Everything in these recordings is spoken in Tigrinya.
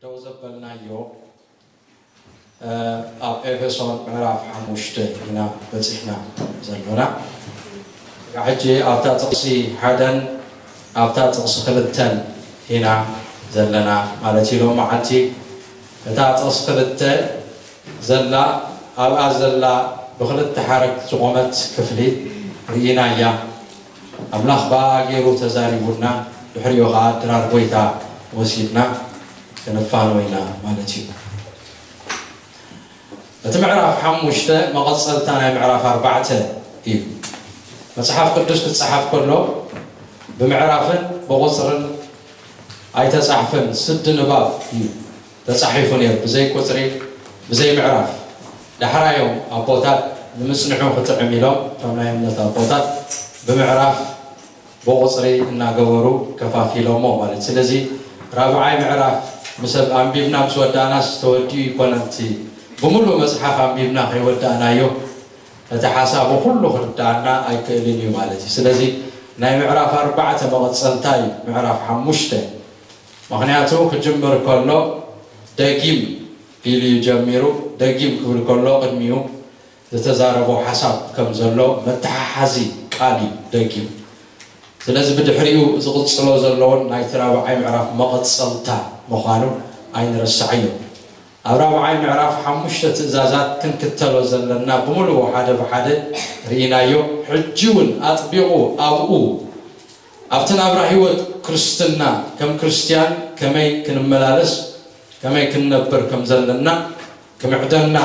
ደው ዘበልናዮ ኣብ ኤፌሶን ምዕራፍ ሓሙሽተ ኢና በፂሕና ዘሎና። ሕጂ ኣብታ ጥቕሲ ሓደን ኣብታ ጥቕሲ ክልተን ኢና ዘለና ማለት እዩ። ሎማዓንቲ እታ ጥቕሲ ክልተ ዘላ ኣብኣ ዘላ ብክልተ ሓረግ ዝቖመት ክፍሊ ርኢናያ። ኣምላኽ ብኣ ገይሩ ተዛሪቡና፣ ድሕሪኡ ኸዓ ድራር ጎይታ ወሲድና ክንፋኖ ኢና ማለት እዩ። እቲ ምዕራፍ ሓሙሽተ መቐጸልታ ናይ ምዕራፍ ኣርባዕተ እዩ። መጽሓፍ ቅዱስ ክጸሓፍ ከሎ ብምዕራፍን ብቑጽርን ኣይተጻሕፈን፣ ስዲ ንባብ እዩ ተጻሒፉ ነይሩ፣ ብዘይ ቁጽሪ፣ ብዘይ ምዕራፍ። ዳሕራዮም ኣቦታት ንምጽንሑ ክጥዕም ኢሎም፣ እቶም ናይ እምነት ኣቦታት ብምዕራፍ ብቑጽሪ እናገበሩ ከፋፊሎሞ ማለት። ስለዚ ራብዓይ ምዕራፍ ምስ ኣንቢብና ምስ ወዳእናስ ተወዲኡ ይኮነን፣ እቲ ብምሉእ መጽሓፍ ኣንቢብና ከይወዳእናዮ እቲ ሓሳቡ ኩሉ ክርዳኣና ኣይክእልን እዩ ማለት እዩ። ስለዚ ናይ ምዕራፍ ኣርባዕተ መቐጸልታ እዩ ምዕራፍ ሓሙሽተ። ምኽንያቱ ክጅምር ከሎ ደጊም ኢሉ እዩ ጀሚሩ። ደጊም ክብል ከሎ ቅድሚኡ ዝተዛረቦ ሓሳብ ከም ዘሎ መተሓሓዚ ቃል እዩ ደጊም። ስለዚ ብድሕሪኡ ዝቕጽሎ ዘለውን ናይቲ ራብዓይ ምዕራፍ መቐጸልታ ምዃኑ ኣይንረስዓዮ። ኣብ ራብዓይ ምዕራፍ ሓሙሽተ ትእዛዛት ክንክተሎ ዘለና ብምሉኡ ሓደ ብሓደ ርኢናዮ። ሕጂ እውን ኣጥቢቑ ኣብኡ ኣብቲ ናብራ ህይወት ክርስትና ከም ክርስትያን ከመይ ክንመላለስ ከመይ ክንነብር ከም ዘለና ክምዕደና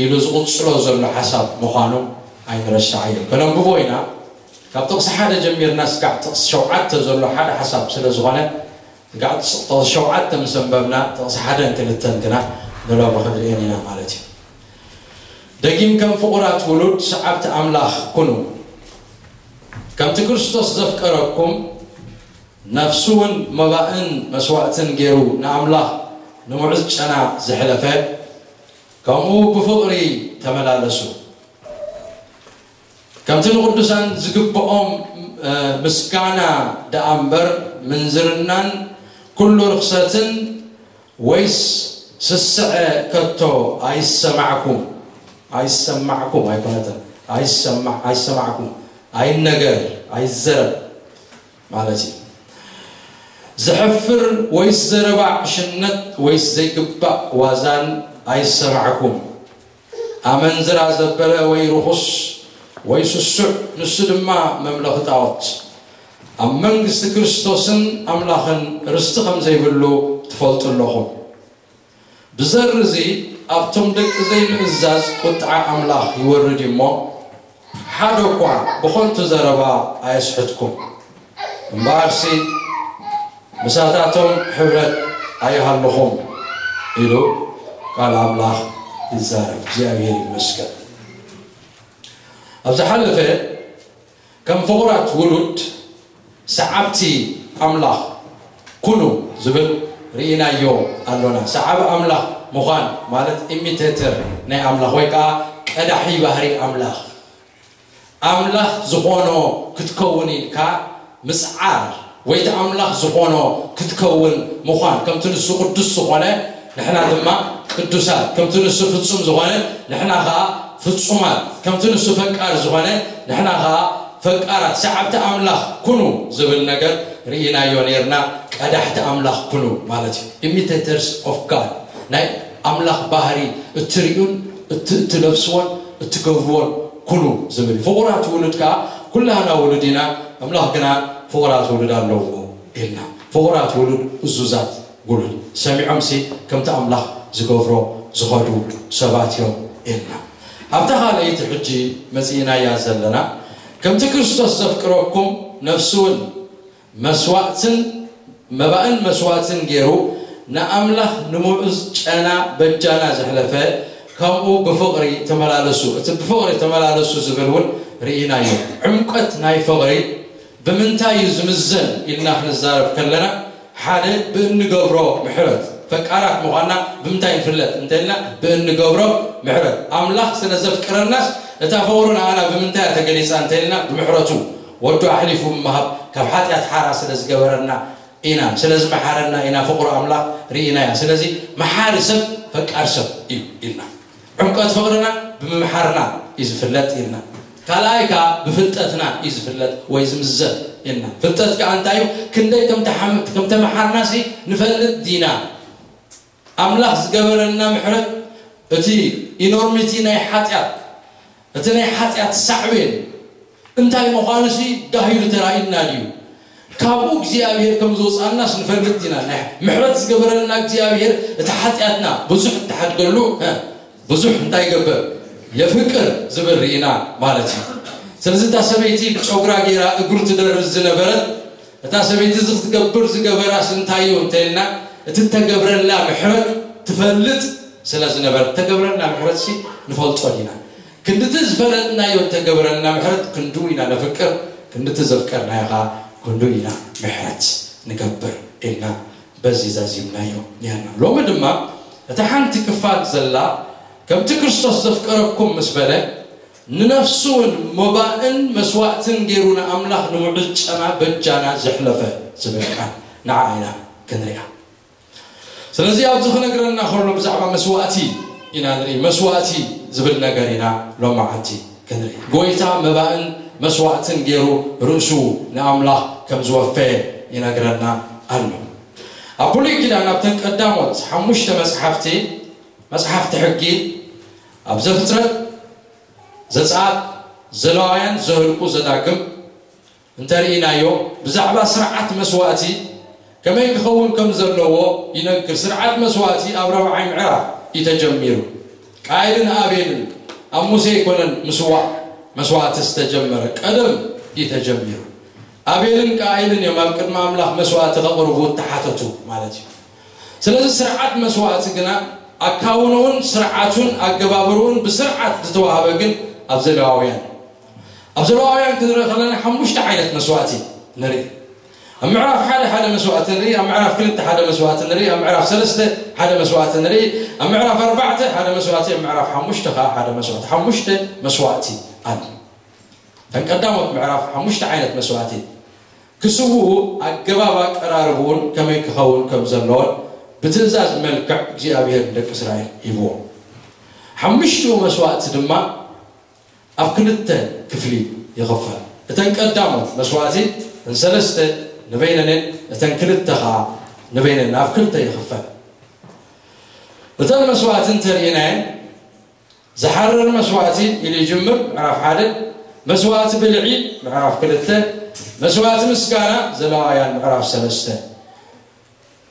ኢሉ ዝቕጽሎ ዘሎ ሓሳብ ምዃኑ ኣይንረስዓዮ። ከነንብቦ ኢና። ካብ ጥቕሲ ሓደ ጀሚርና ስጋዕ ጥቕሲ ሸውዓተ ዘሎ ሓደ ሓሳብ ስለ ዝኾነ፣ ስጋዕ ጥቕሲ ሸውዓተ ምስ ኣንበብና ጥቕሲ ሓደን ክልተን ግና ንሎሚ ክንርእየን ኢና ማለት እዩ። ደጊም ከም ፍቑራት ውሉድ ሰዓብቲ ኣምላኽ ኩኑ። ከምቲ ክርስቶስ ዘፍቀረኩም፣ ነፍሱ እውን መባእን መስዋእትን ገይሩ ንኣምላኽ ንምዑዝ ጨና ዘሕለፈ፣ ከምኡ ብፍቕሪ ተመላለሱ። ከምቲ ንቕዱሳን ዝግብኦም፣ እ፣ ምስጋና ደኣ እምበር፣ ምንዝርናን ኩሉ ርኽሰትን ወይስ ስስዐ ከቶ ኣይሰማዕኩም፣ ኣይሰማዕኩም ኣይኮነትን፣ ኣይሰማ-፣ ኣይሰማዕኩም፣ ኣይነገር፣ ኣይዘረብ ማለት እዩ። ዘሕፍር ወይስ ዘረባ ዕሽነት ወይስ ዘይግባእ ዋዛን ኣይሰማዕኩም። ኣመንዝራ ዘበለ ወይ ርኹስ ወይ ስሱዕ፣ ንሱ ድማ መምለኺ ጣዖት፣ ኣብ መንግስቲ ክርስቶስን ኣምላኽን ርስቲ ከም ዘይብሉ ትፈልጡ ኣለኹም። ብዘርዚ ኣብቶም ደቂ ዘይምእዛዝ ቁጥዓ ኣምላኽ ይወርድ እዩ እሞ፣ ሓደ እኳ ብኸንቱ ዘረባ ኣየስሕትኩም። እምበኣርሲ ምሳታቶም ሕብረት ኣይሃልኹም ኢሉ ቃል ኣምላኽ ይዛረብ። እግዚኣብሔር ይመስገን። ኣብ ዝሓለፈ ከም ፍቑራት ውሉድ ሰዓብቲ ኣምላኽ ኩኑ ዝብል ርኢናዮ ኣሎና። ሰዓቢ ኣምላኽ ምዃን ማለት ኢሚቴተር ናይ ኣምላኽ ወይ ከዓ ቀዳሒ ባህሪ ኣምላኽ። ኣምላኽ ዝኾኖ ክትከውን ኢልካ ምጽዓር ወይ እቲ ኣምላኽ ዝኾኖ ክትከውን ምዃን። ከምቲ ንሱ ቅዱስ ዝኾነ ንሕና ድማ ቅዱሳት፣ ከምቲ ንሱ ፍጹም ዝኾነ ንሕና ኸዓ ፍጹማት፣ ከምቲ ንሱ ፈቃር ዝኾነ ንሕና ኸዓ ፈቃራት፣ ሰዓብቲ ኣምላኽ ኩኑ ዝብል ነገር ርኢናዮ ነይርና። ቀዳሕቲ ኣምላኽ ኩኑ ማለት እዩ። Imitators of God፣ ናይ ኣምላኽ ባህሪ እትርእዩን እት-፣ እትለብስዎን እትገብርዎን ኩኑ ዝብል እዩ። ፍቑራት ውሉድ ከዓ ኩላህና ውሉድ ኢና፣ ኣምላኽ ግና ፍቑራት ውሉድ ኣለዎ ኢልና። ፍቑራት ውሉድ እዙዛት ውሉድ ሰሚዖምሲ ከምቲ ኣምላኽ ዝገብሮ ዝኸዱ ሰባት እዮም ኢልና። ኣብታ ካልኣይቲ ሕጂ መጺእናያ ዘለና፣ ከምቲ ክርስቶስ ዘፍቅረኩም ነፍሱ እውን መስዋእትን መባእን መስዋእትን ገይሩ ንኣምላኽ ንምዑዝ ጨና በጃና ዘሕለፈ፣ ከምኡ ብፍቕሪ ተመላለሱ። እቲ ብፍቕሪ ተመላለሱ ዝብል እውን ርኢናዮ። ዕምቀት ናይ ፍቕሪ ብምንታይ እዩ ዝምዘን ኢልና ክንዛረብ ከለና፣ ሓደ ብእንገብሮ ምሕረት፣ ፈቃራት ምዃንና ብምንታይ ንፍለጥ እንተልና፣ ብእንገብሮ ምሕረት። ኣምላኽ ስለ ዘፍቅረናስ እታ ፍቕሩ ንኣና ብምንታይ እያ ተገሊጻ እንተልና፣ ብምሕረቱ ወዱ ኣሕሊፉ ብምሃብ ካብ ሓጢኣት ሓራ ስለ ዝገበረና፣ ኢና። ስለዚ መሓረና ኢና፣ ፍቕሩ ኣምላኽ ርኢናያ። ስለዚ መሓሪ ሰብ ፈቃር ሰብ እዩ ኢልና። ዕምቀት ፍቕርና ብምምሓርና እዩ ዝፍለጥ ኢልና። ካልኣይ ከዓ ብፍልጠትና እዩ ዝፍለጥ ወይ ዝምዘን ኢልና። ፍልጠት ከዓ እንታይ እዩ? ክንደይ ከም ተሓም-፣ ከም ተመሓርናሲ ንፈልጥ ዲና? ኣምላኽ ዝገበረልና ምሕረት፣ እቲ ኢኖርሚቲ ናይ ሓጢኣት፣ እቲ ናይ ሓጢኣት ሳዕቤን እንታይ ምዃኑሲ ጋሂዱ ተራእዩና ድዩ? ካብኡ እግዚኣብሔር ከም ዝወፅኣናስ ንፈልጥ ኢና። ናይ ምሕረት ዝገበረልና እግዚኣብሔር እቲ ሓጢኣትና ብዙሕ እንተሓድገሉ፣ እ፣ ብዙሕ እንታይ ይገብር? የፍቅር ዝብል ርኢና ማለት እዩ። ስለዚ እታ ሰበይቲ ብጨጉራ ገይራ እግሩ ትደርዝ ዝነበረት፣ እታ ሰበይቲ እዚ ክትገብር ዝገበራስ እንታይ እዩ እንተልና፣ እቲ እተገብረላ ምሕረት ትፈልጥ ስለ ዝነበረት፣ እተገብረላ ምሕረትሲ ንፈልጦ ዲና? ክንድቲ ዝፈለጥናዮ እተገብረልና ምሕረት ክንዱ ኢና ነፍቅር፣ ክንድቲ ዘፍቀርናዮ ኸዓ ክንዱ ኢና ምሕረት ንገብር ኢልና በዚ ዛዚምናዮ ነርና። ሎሚ ድማ እታ ሓንቲ ክፋል ዘላ፣ ከምቲ ክርስቶስ ዘፍቀረኩም ምስ በለ፣ ንነፍሱ እውን መባእን መስዋእትን ገይሩ ንኣምላኽ ንውዕል ጨና በጃና ዘሕለፈ ዝብል ቃል ንዓ ኢና ክንሪኣ። ስለዚ ኣብዚ ክነግረና ከሎ ብዛዕባ መስዋእቲ ኢና ንርኢ። መስዋእቲ ዝብል ነገር ኢና ሎማዓንቲ ክንርኢ። ጎይታ መባእን መስዋእትን ገይሩ ርእሱ ንኣምላኽ ከም ዝወፈየ ይነግረና ኣሎ። ኣብ ብሉይ ኪዳን ኣብተን ቀዳሞት ሓሙሽተ መጽሓፍቲ፣ መጽሓፍቲ ሕጊ፣ ኣብ ዘፍጥረት፣ ዘጸኣት፣ ዘለዋውያን፣ ዘህልቁ፣ ዘዳግም እንተርኢናዮ፣ ብዛዕባ ስርዓት መስዋእቲ ከመይ ክኸውን ከም ዘለዎ ይነግር። ስርዓት መስዋእቲ ኣብ ራብዓይ ምዕራፍ እዩ ተጀሚሩ። ቃይልን ኣቤልን፣ ኣብ ሙሴ ኣይኮነን ምስዋእ መስዋእቲ ዝተጀመረ፣ ቀደም እዩ ተጀሚሩ። ኣቤልን ቃይልን እዮም ኣብ ቅድሚ ኣምላኽ መስዋእቲ ከቕርቡ እተሓተቱ ማለት እዩ። ስለዚ ስርዓት መስዋእቲ ግና ኣካውንኡን ስርዓቱን ኣገባብርኡን ብስርዓት ዝተዋህበ ግን ኣብ ዘለዋውያን እዩ። ኣብ ዘለዋውያን ክንርኢ ከለና ሓሙሽተ ዓይነት መስዋእቲ ንርኢ። ኣብ ምዕራፍ ሓደ ሓደ መስዋእቲ ንርኢ፣ ኣብ ምዕራፍ ክልተ ሓደ መስዋእቲ ንርኢ፣ ኣብ ምዕራፍ ሰለስተ ሓደ መስዋእቲ ንርኢ፣ ኣብ ምዕራፍ ኣርባዕተ ሓደ መስዋእቲ፣ ኣብ ምዕራፍ ሓሙሽተ ከዓ ሓደ መስዋእቲ። ሓሙሽተ መስዋእቲ ኣሎ። እተን ቀዳሞት ምዕራፍ ሓሙሽተ ዓይነት መስዋእቲ ክስውኡ ኣገባብ ኣቀራርብኡን ከመይ ክኸውን ከም ዘለዎን ብትእዛዝ መልክዕ እግዚኣብሔር ንደቂ እስራኤል ሂብዎም። ሓሙሽቲኡ መስዋእቲ ድማ ኣብ ክልተ ክፍሊ ይኽፈል። እተን ቀዳሞት መስዋእቲ እተን ሰለስተ ንበይነንን እተን ክልተ ኸዓ ንበይነን ኣብ ክልተ ይኽፈል። እተን መስዋእቲ እንተርኢናየን ዝሓርር መስዋእቲ ኢሉ ይጅምር፣ ምዕራፍ ሓደ፣ መስዋእቲ ብልዒ፣ ምዕራፍ ክልተ፣ መስዋእቲ ምስጋና፣ ዘለዋውያን፣ ምዕራፍ ሰለስተ።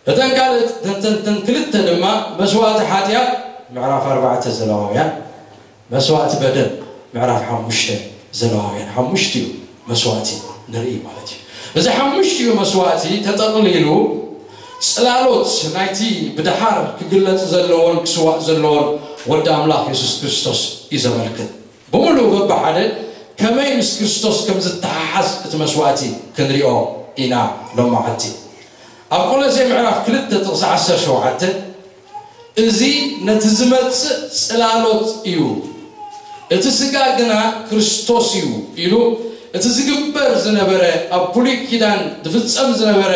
እተን ካልእ፣ እተን፣ እተን፣ እተን ክልተ ድማ መስዋእቲ ሓጢኣት፣ ምዕራፍ ኣርባዕተ ዘለዋውያን፣ መስዋእቲ በደል፣ ምዕራፍ ሓሙሽተ ዘለዋውያን። ሓሙሽቲኡ መስዋእቲ ንርኢ ማለት እዩ። እዚ ሓሙሽቲኡ መስዋእቲ ተጠቕሊሉ ጽላሎት ናይቲ ብድሓር ክግለጽ ዘለዎን ክስዋእ ዘለዎን ወዲ ኣምላኽ የሱስ ክርስቶስ እዩ ዘመልክት። ብምሉእ በብሓደ ከመይ ምስ ክርስቶስ ከም ዝተሓሓዝ እቲ መስዋእቲ ክንሪኦ ኢና ሎማዓንቲ። ኣብ ቆሎሴ ምዕራፍ ክልተ ጥቕሲ ዓሰርተ ሸውዓተ፣ እዚ ነቲ ዝመጽእ ጽላሎት እዩ፣ እቲ ስጋ ግና ክርስቶስ እዩ ኢሉ፣ እቲ ዝግበር ዝነበረ ኣብ ብሉይ ኪዳን ዝፍጸም ዝነበረ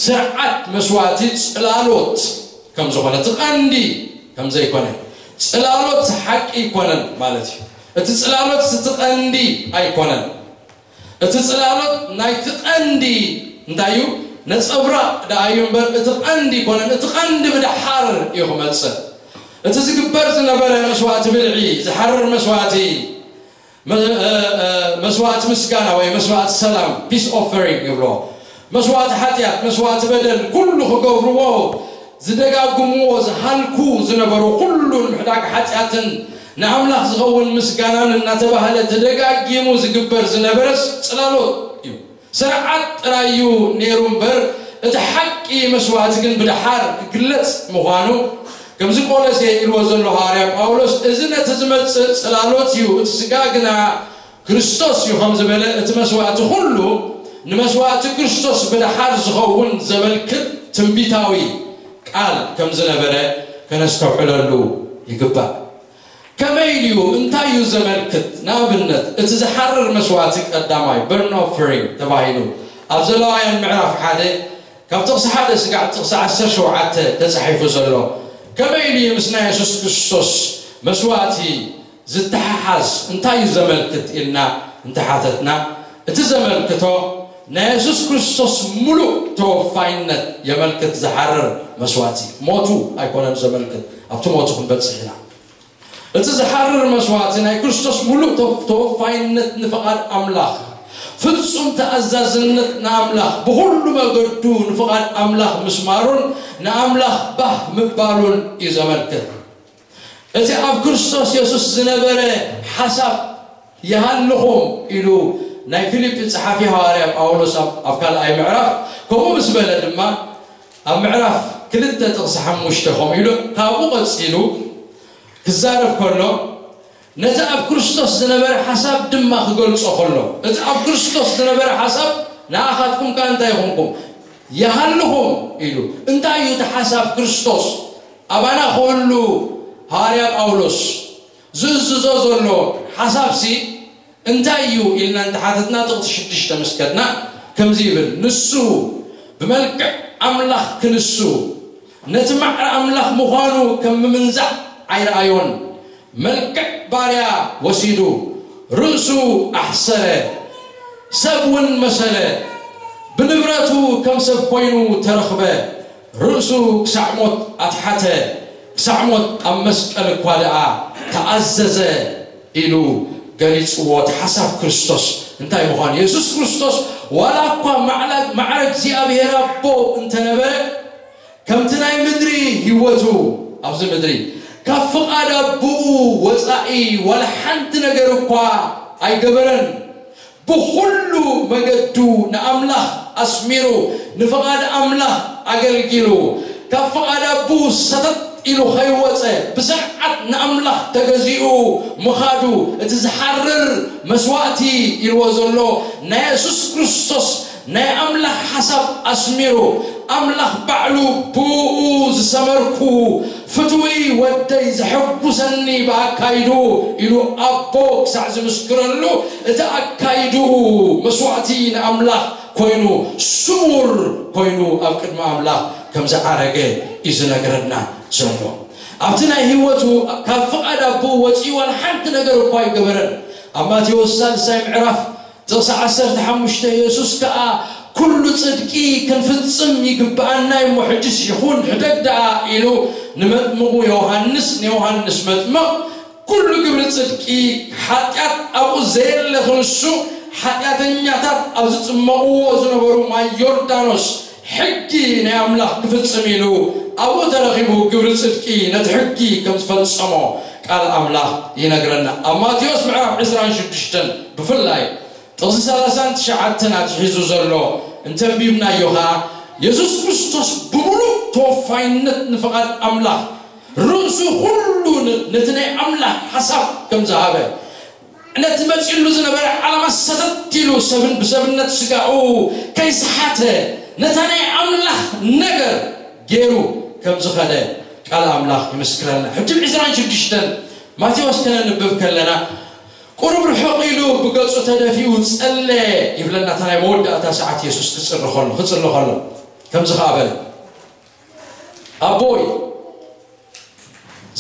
ስርዓት መስዋእቲ ጽላሎት ከም ዝኾነ፣ እቲ ቀንዲ ከም ዘይኮነ፣ ጽላሎት ሓቂ ኣይኮነን ማለት እዩ። እቲ ጽላሎት እቲ ቀንዲ ኣይኮነን። እቲ ጽላሎት ናይቲ ቀንዲ እንታይ እዩ? ነጸብራቕ ደኣ እዩ እምበር፣ እቲ ቀንዲ ኣይኮነን። እቲ ቀንዲ ብድሓር እዩ ክመጽእ። እቲ ዝግበር ዝነበረ መስዋእቲ ብልዒ፣ ዝሓርር መስዋእቲ፣ መ-፣ እ-፣ እ-፣ መስዋእቲ ምስጋና ወይ መስዋእቲ ሰላም፣ ፒስ ኦፈሪንግ ይብሎ። መስዋእቲ ሓጢኣት፣ መስዋእቲ በደል፣ ኩሉ ክገብርዎ ዝደጋግምዎ ዝሃልኩ ዝነበሩ፣ ኩሉ ንምሕዳግ ሓጢኣትን ንኣምላኽ ዝኸውን ምስጋናን እናተባህለ ተደጋጊሙ ዝግበር ዝነበረስ ጽላሎት እዩ። ስርዓት ጥራይ እዩ ነይሩ እምበር፣ እቲ ሓቂ መስዋእቲ ግን ብድሓር ክግለጽ ምዃኑ፣ ከምዚ ቆሎሴ ኢልዎ ዘሎ ሃዋርያ ጳውሎስ፣ እዚ ነቲ ዝመጽእ ጽላሎት እዩ፣ እቲ ስጋ ግና ክርስቶስ እዩ ከም ዝበለ፣ እቲ መስዋእቲ ኩሉ ንመስዋእቲ ክርስቶስ ብድሓር ዝኸውን ዘመልክት ትንቢታዊ ቃል ከም ዝነበረ ከነስተውዕለሉ ይግባእ። ከመይ ኢሉ እዩ? እንታይ እዩ ዘመልክት? ንኣብነት፣ እቲ ዝሓርር መስዋእቲ ቀዳማይ፣ በርን ኦፈሪንግ ተባሂሉ ኣብ ዘለዋውያን ምዕራፍ ሓደ ካብ ጥቕሲ ሓደ ስጋዕ ጥቕሲ ዓሰርተ ሸውዓተ ተጻሒፉ ዘሎ ከመይ ኢሉ ምስ ናይ የሱስ ክርስቶስ መስዋእቲ ዝተሓሓዝ እንታይ እዩ ዘመልክት ኢልና እንተሓተትና፣ እቲ ዘመልክቶ ናይ የሱስ ክርስቶስ ሙሉእ ተወፋይነት የመልክት። ዝሓርር መስዋእቲ ሞቱ ኣይኮነን ዘመልክት፣ ኣብቲ ሞቱ ክንበጽሕ ኢና። እቲ ዝሓርር መስዋእቲ ናይ ክርስቶስ ሙሉእ ተወፋይነት ንፍቓድ ኣምላኽ፣ ፍጹም ተኣዛዝነት ንኣምላኽ፣ ብኹሉ መገዱ ንፍቓድ ኣምላኽ ምስማሩን ንኣምላኽ ባህ ምባሉን እዩ ዘመልክት። እቲ ኣብ ክርስቶስ የሱስ ዝነበረ ሓሳብ ይሃልኹም ኢሉ ናይ ፊልጲ ጸሓፊ ሃዋርያ ጳውሎስ ኣብ ካልኣይ ምዕራፍ ከምኡ ምስ በለ ድማ ኣብ ምዕራፍ ክልተ ጥቕሲ ሓሙሽተ ከምኡ ኢሉ ካብኡ ቀጺሉ ክዛረብ ከሎ ነቲ ኣብ ክርስቶስ ዝነበረ ሓሳብ ድማ ክገልጾ ከሎ እቲ ኣብ ክርስቶስ ዝነበረ ሓሳብ ንኣኻትኩም ከኣ እንታይ ይኹንኩም ይሃልኹም ኢሉ። እንታይ እዩ እቲ ሓሳብ ክርስቶስ ኣባና ክህሉ ሃዋርያ ጳውሎስ ዝእዝዞ ዘሎ ሓሳብሲ እንታይ እዩ ኢልና እንተሓተትና ጥቕሲ ሽዱሽተ ምስ ከድና ከምዚ ይብል፣ ንሱ ብመልክዕ ኣምላኽ ክንሱ ነቲ ማዕረ ኣምላኽ ምዃኑ ከም ምምንዛዕ ኣይረኣዮን። መልክዕ ባርያ ወሲዱ ርእሱ ኣሕሰረ፣ ሰብ እውን መሰለ። ብንብረቱ ከም ሰብ ኮይኑ ተረኽበ። ርእሱ ክሳዕ ሞት ኣትሓተ፣ ክሳዕ ሞት ኣብ መስቀል እኳ ደኣ ተኣዘዘ ኢሉ ገሊጽዎ። እቲ ሓሳብ ክርስቶስ እንታይ ምዃኑ፣ የሱስ ክርስቶስ ዋላ እኳ ማዕረ እግዚኣብሔር ኣቦ እንተነበረ፣ ከምቲ ናይ ምድሪ ህይወቱ ኣብዚ ምድሪ ካብ ፍቓድ ኣቦኡ ወጻኢ ዋላ ሓንቲ ነገር እኳ ኣይገበረን። ብኹሉ መገዱ ንኣምላኽ ኣስሚሩ ንፍቓድ ኣምላኽ ኣገልጊሉ ካብ ፍቓድ ኣቦኡ ሰተት ኢሉ ከይወጸ ብስርዓት ንኣምላኽ ተገዚኡ ምኻዱ እቲ ዝሓርር መስዋእቲ ኢልዎ ዘሎ ናይ የሱስ ክርስቶስ ናይ ኣምላኽ ሓሳብ ኣስሚሩ ኣምላኽ ባዕሉ ብኡ ዝሰመርኩ ፍትዊ ወደይ ዘሐጉሰኒ ብኣካይዱ ኢሉ ኣቦ ክሳዕ ዝምስክረሉ እቲ ኣካይድኡ መስዋእቲ ንኣምላኽ ኮይኑ ስሙር ኮይኑ ኣብ ቅድሚ ኣምላኽ ከም ዝዓረገ እዩ ዝነግረና ዘሎ። ኣብቲ ናይ ህይወቱ ካብ ፍቓድ ኣቦኡ ወፂኡ ዋላ ሓንቲ ነገር እኳ ኣይገበረን። ኣብ ማቴዎስ ሳልሳይ ምዕራፍ ጥቕሲ ዓሰርተ ሓሙሽተ የሱስ ከኣ ኩሉ ጽድቂ ክንፍጽም ይግብኣና እሞ ሕጅስ ይኹን ሕደግ ደኣ ኢሉ ንመጥምቑ ዮሃንስ ንዮሃንስ መጥምቕ ኩሉ ግብሪ ጽድቂ ሓጢኣት ኣብኡ ዘየለ ክንሱ ሓጢኣተኛታት ኣብ ዝጥመቕዎ ዝነበሩ ማይ ዮርዳኖስ ሕጊ ናይ ኣምላኽ ክፍጽም ኢሉ ኣብኡ ተረኺቡ ግብሪ ጽድቂ ነቲ ሕጊ ከም ዝፈጸሞ ቃል ኣምላኽ ይነግረና። ኣብ ማቴዎስ ምዕራፍ ዕስራን ሽዱሽተን ብፍላይ ጥቕሲ ሰላሳን ትሽዓተን ኣትሒዙ ዘሎ እንተንቢብናዮ ኸዓ የሱስ ክርስቶስ ብምሉእ ተወፋይነት ንፍቓድ ኣምላኽ ርእሱ ኩሉ ነቲ ናይ ኣምላኽ ሓሳብ ከም ዝሃበ ነቲ መጺሉ ዝነበረ ዓላማ ሰተት ኢሉ ሰብን ብሰብነት ስጋኡ ከይሰሓተ ነታ ናይ ኣምላኽ ነገር ገይሩ ከም ዝኸደ ቃል ኣምላኽ ይምስክረልና። ሕጂ ዕስራን ሽዱሽተን ማቴዎስ ከነንብብ ከለና ቁሩብ ርሕቕ ኢሉ ብገጹ ተደፊኡ ጸለ ይብለና። እታ ናይ መወዳእታ ሰዓት የሱስ ክጽሪ ከሎ ክጽሊ ከሎ ከምዚ ከኣ በለ፣ ኣቦይ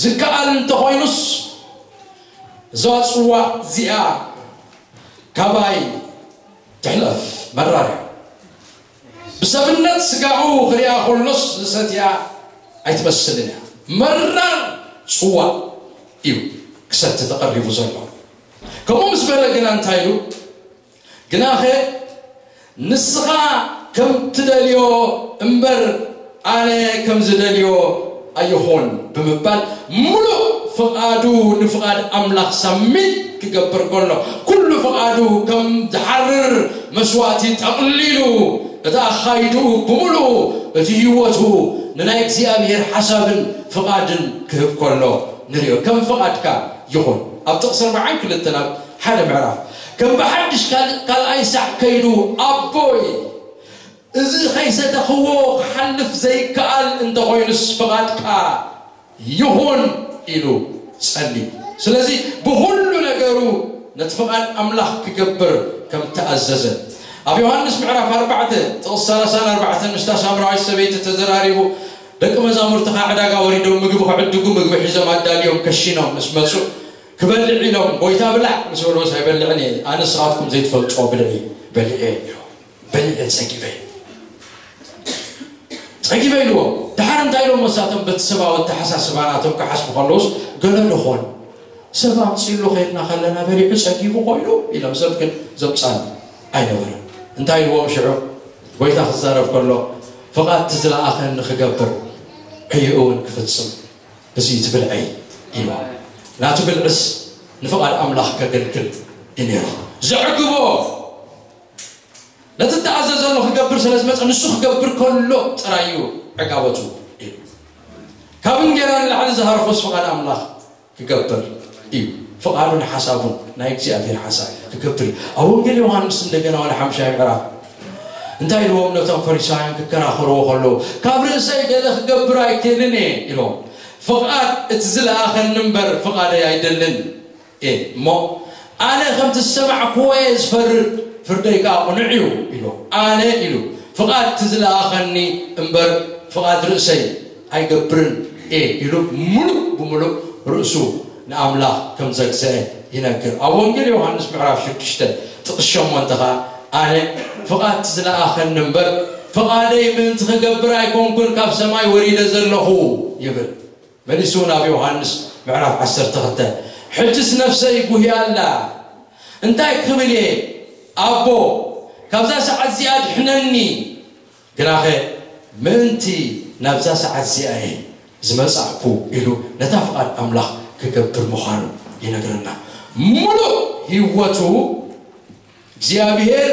ዝከኣል እንተኾይኑስ እዛ ጽዋእ እዚኣ ካባይ ትሕለፍ። መራር እያ። ብሰብነት ስጋኡ ክሪኣ ከሎስ ዝሰትያ ኣይትመስልን እያ። መራር ጽዋእ እዩ ክሰቲ ተቐሪቡ ዘሎ። ከምኡ ምስ በለ ግና እንታይ ኢሉ? ግናኸ ንስኻ ከም ትደልዮ እምበር ኣነ ከም ዝደልዮ ኣይኹን ብምባል ምሉእ ፍቓዱ ንፍቓድ ኣምላኽ ሳሚት ክገብር ከሎ ኩሉ ፍቓዱ ከም ዝሓርር መስዋእቲ ጠቕሊሉ እቲ ኣኻይድኡ ብምሉኡ እቲ ህይወቱ ንናይ እግዚኣብሔር ሓሳብን ፍቓድን ክህብ ከሎ ንሪኦ። ከም ፍቓድካ ይኹን ኣብ ጥቕሲ ኣርባዓን ክልተን ኣብ ሓደ ምዕራፍ ከም ብሓድሽ ካልኣይ ሳዕ ከይዱ ኣቦይ እዚ ከይሰተኽዎ ክሓልፍ ዘይከኣል እንተኾይኑስ ፍቓድካ ይኹን ኢሉ ጸልዩ። ስለዚ ብኹሉ ነገሩ ነቲ ፍቓድ ኣምላኽ ክገብር ከም ተኣዘዘ ኣብ ዮሃንስ ምዕራፍ ኣርባዕተ ጥቕሲ ሰላሳን ኣርባዕተን ምስታ ሳምራዊት ሰበይቲ ተዘራሪቡ፣ ደቂ መዛሙርትኻ ዕዳጋ ወሪዶም ምግቢ ክዕድጉ ምግቢ ሒዞም ኣዳልዮም ከሽኖም ምስ መጹ፣ ክበልዕ ኢሎም፣ ጎይታ ብላዕ ምስ በልዎስ፣ ኣይበልዕን እየ፣ ኣነ ንስኻትኩም ዘይትፈልጥዎ ብልዒ በሊዐ እየ፣ በሊዐ ጸጊበ እየ። ጸጊበ ኢልዎ። ድሓር እንታይ ኢሎም መሳቶም? በቲ ሰብኣዊ ኣተሓሳስባ ናቶም ክሓስቡ ከለውስ፣ ገለ ደኾን ሰብ ኣምጺእሉ ከይድና ከለና በሊዑ ጸጊቡ ኮይኑ ኢሎም ሰብ ግን ዘምጻሉ ኣይነበረን። እንታይ ኢልዎም ሽዑ? ጎይታ ክዛረብ ከሎ፣ ፍቓድ እቲ ዝለኣኸኒ ክገብር ዕዩ እውን ክፍጽም፣ እዚ እዩ እቲ ብልዐይ ኢልዎም። ናቱ ብልዕስ ንፍቓድ ኣምላኽ ከገልግል እዩ ነይሩ። ዘዕግቦ ነቲ እተኣዘዘሉ ክገብር ስለ ዝመጸ፣ ንሱ ክገብር ከሎ ጥራይ እዩ ዕጋበቱ ኢሉ። ካብ እንጌራ ንላዕሊ ዝሃርፎስ ፍቓድ ኣምላኽ ክገብር እዩ። ፍቓዱን ሓሳቡን ናይ እግዚኣብሔር ሓሳብ ክገብር እዩ። ኣብ ወንጌል ዮሃንስ እንደገና ዋላ ሓምሻይ ምዕራፍ እንታይ ኢልዎም ነቶም ፈሪሳውያን ክከራኸርዎ ከለዉ፣ ካብ ርእሰይ ገለ ክገብር ኣይክእልን እየ ኢሎም። ፍቓድ እቲ ዝለኣኸኒ እምበር ፍቓደይ ኣይደልን እየ እሞ፣ ኣነ ከምቲ ዝሰማዕክዎ እየ ዝፈርድ፣ ፍርደይ ከኣ ቅኑዕ እዩ ኢሉ። ኣነ ኢሉ፣ ፍቓድ እቲ ዝለኣኸኒ እምበር ፍቓድ ርእሰይ ኣይገብርን እየ ኢሉ፣ ምሉእ ብምሉእ ርእሱ ንኣምላኽ ከም ዘግዘአ ይነግር። ኣብ ወንጌል ዮሃንስ ምዕራፍ ሽዱሽተ ጥቕሲ ሸሞንተ ኸኣ፣ ኣነ ፍቓድ እቲ ዝለኣኸኒ እምበር ፍቓደይ ምእንቲ ክገብር ኣይኮንኩን ካብ ሰማይ ወሪደ ዘለኹ ይብል። መሊሱ ናብ ዮሃንስ ምዕራፍ ዓሰርተ ክልተ፣ ሕጅስ ነፍሰይ ጉህያ ኣላ፣ እንታይ ክብል እየ? ኣቦ፣ ካብዛ ሰዓት እዚኣ ድሕነኒ፣ ግናኸ ምእንቲ ናብዛ ሰዓት እዚኣ እየ ዝመጻእኩ ኢሉ ነታ ፍቓድ ኣምላኽ ክገብር ምዃኑ ይነግረና። ምሉእ ህይወቱ እግዚኣብሔር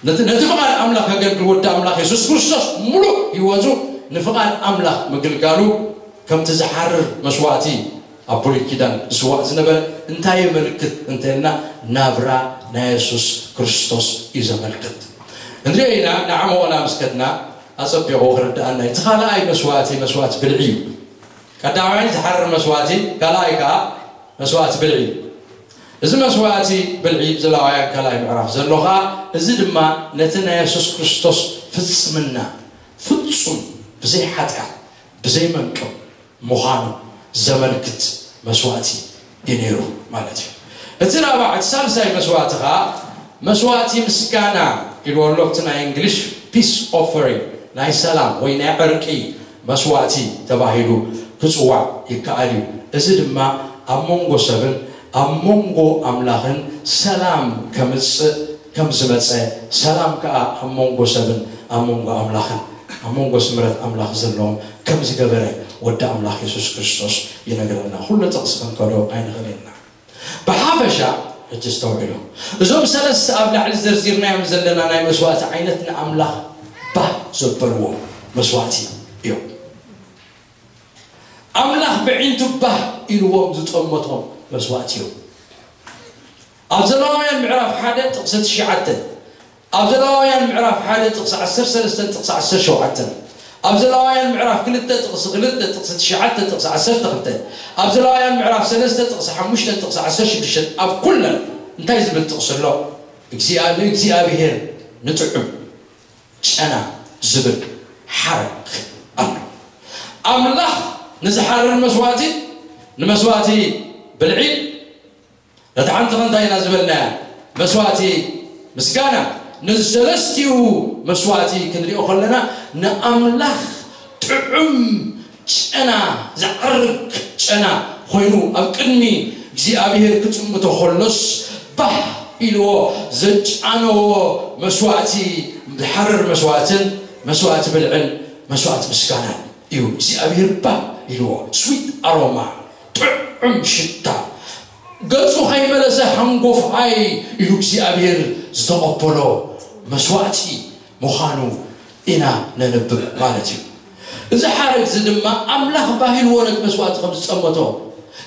ነቲ ነቲ ፍቓድ ኣምላኽ ከገልግል ወዲ ኣምላኽ የሱስ ክርስቶስ ምሉእ ህይወቱ ንፍቓድ ኣምላኽ ምግልጋሉ ከምቲ ዝሓርር መስዋእቲ ኣብ ብሉይ ኪዳን ዝስዋእ ዝነበረ እንታይ የመልክት እንተልና ናብራ ናይ የሱስ ክርስቶስ እዩ ዘመልክት። እንሪኦ ኢና ንዓመቑና ምስ ከድና ኣጸቢቑ ክርድኣና እዩ። እቲ ካልኣይ መስዋእቲ መስዋእቲ ብልዒ እዩ። ቀዳማይ ዝሓርር መስዋእቲ፣ ካልኣይ ከኣ መስዋእቲ ብልዒ። እዚ መስዋእቲ ብልዒ ብዘላውያን ካልኣይ ምዕራፍ ዘሎ ከኣ፣ እዚ ድማ ነቲ ናይ የሱስ ክርስቶስ ፍጽምና፣ ፍጹም ብዘይ ሓጢኣት ብዘይ መንቅብ ምዃኑ ዘመልክት መስዋእቲ እዩ ነይሩ ማለት እዩ። እቲ ራብዓ እቲ ሳልሳይ መስዋእቲ ከኣ መስዋእቲ ምስጋና ኢልዎ ኣሎ። እቲ ናይ እንግሊሽ ፒስ ኦፈሪንግ ናይ ሰላም ወይ ናይ ዕርቂ መስዋእቲ ተባሂሉ ክጽዋዕ ይከኣል እዩ። እዚ ድማ ኣብ መንጎ ሰብን ኣብ መንጎ ኣምላኽን ሰላም ከምጽእ ከም ዝመጸ፣ ሰላም ከኣ ኣብ መንጎ ሰብን ኣብ መንጎ ኣምላኽን ኣብ መንጎ ስምረት ኣምላኽ ዘለዎም ከም ዝገበረ ወዲ ኣምላኽ የሱስ ክርስቶስ ይነግረና። ኩሉ ጥቕሲ ክንከዶ ኣይንኽእልን ኢና። ብሓፈሻ ሕጂ ዝተውዕሉ እዞም ሰለስተ ኣብ ላዕሊ ዘርዚርናዮም ዘለና ናይ መስዋእቲ ዓይነት ንኣምላኽ ባህ ዘበልዎ መስዋእቲ እዮም። ኣምላኽ ብዒንቱ ባህ ኢልዎም ዝጠመቶም መስዋእቲ እዮም። ኣብ ዘለዋውያን ምዕራፍ ሓደ ጥቕሲ ትሽዓተ፣ ኣብ ዘለዋውያን ምዕራፍ ሓደ ጥቕሲ ዓሰርተ ሰለስተ ጥቕሲ ዓሰርተ ሸውዓተ፣ ኣብ ዘለዋውያን ምዕራፍ ክልተ ጥቕሲ ክልተ ጥቕሲ ትሽዓተ ጥቕሲ ዓሰርተ ክልተ፣ ኣብ ዘለዋውያን ምዕራፍ ሰለስተ ጥቕሲ ሓሙሽተ ጥቕሲ ዓሰርተ ሽዱሽተ ኣብ ኩለን እንታይ ዝብል ጥቕሲ ኣሎ? እግዚኣብሔር ንጥዑም ጨና ዝብል ሓረግ ኣሎ። ኣምላኽ ንዝሓርር መስዋእቲ፣ ንመስዋእቲ ብልዒ፣ ነቲ ሓንቲ ኸ እንታይ ኢና ዝበልናያ? መስዋእቲ ምስጋና። ነዚ ሰለስቲኡ መስዋእቲ ክንሪኦ ከለና ንኣምላኽ ጥዑም ጨና፣ ዝዓርግ ጨና ኮይኑ ኣብ ቅድሚ እግዚኣብሔር ክጥምቶ ከሎስ ባህ ኢልዎ ዘጫነዎ መስዋእቲ፣ ዝሓርር መስዋእትን መስዋእቲ ብልዕን መስዋእቲ ምስጋናን እዩ። እግዚኣብሔር ባህ ኢልዎ፣ ስዊት ኣሮማ፣ ጥዑም ሽታ፣ ገጹ ከይመለሰ ሃንጎፋይ ኢሉ እግዚኣብሔር ዝተቐበሎ መስዋእቲ ምዃኑ ኢና ነንብብ ማለት እዩ። እዚ ሓረግ እዚ ድማ ኣምላኽ ባህ ኢልዎ ነቲ መስዋእቲ ከም ዝጸመቶ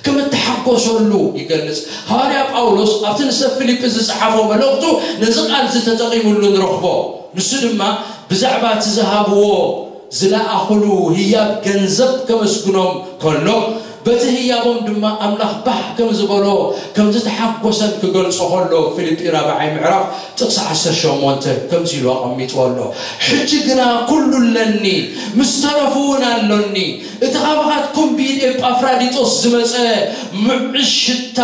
ከም እተሓጎሰሉ ይገልጽ። ሃዋርያ ጳውሎስ ኣብቲ ንሰብ ፊልጲ ዝጸሓፎ መልእኽቱ ነዚ ቃል እዚ ተጠቒሙሉ ንረኽቦ። ንሱ ድማ ብዛዕባ እቲ ዝሃብዎ ዝለኣኹሉ ህያብ ገንዘብ ከመስግኖም ከሎ በቲ ህያቦም ድማ ኣምላኽ ባህ ከም ዝበሎ፣ ከም ዝተሓጎሰን ክገልጾ ከሎ፣ ፊልጲ ራብዓይ ምዕራፍ ጥቕሲ ዓሰርተ ሸሞንተ ከምዚ ኢሉ ኣቐሚጥዎ ኣሎ። ሕጂ ግና ኩሉ ኣለኒ፣ ምስ ተረፉ እውን ኣሎኒ። እቲ ካባኻትኩም ብኢድ ኤጳፍራዲጦስ ዝመጸ ምዕሽ ሽታ፣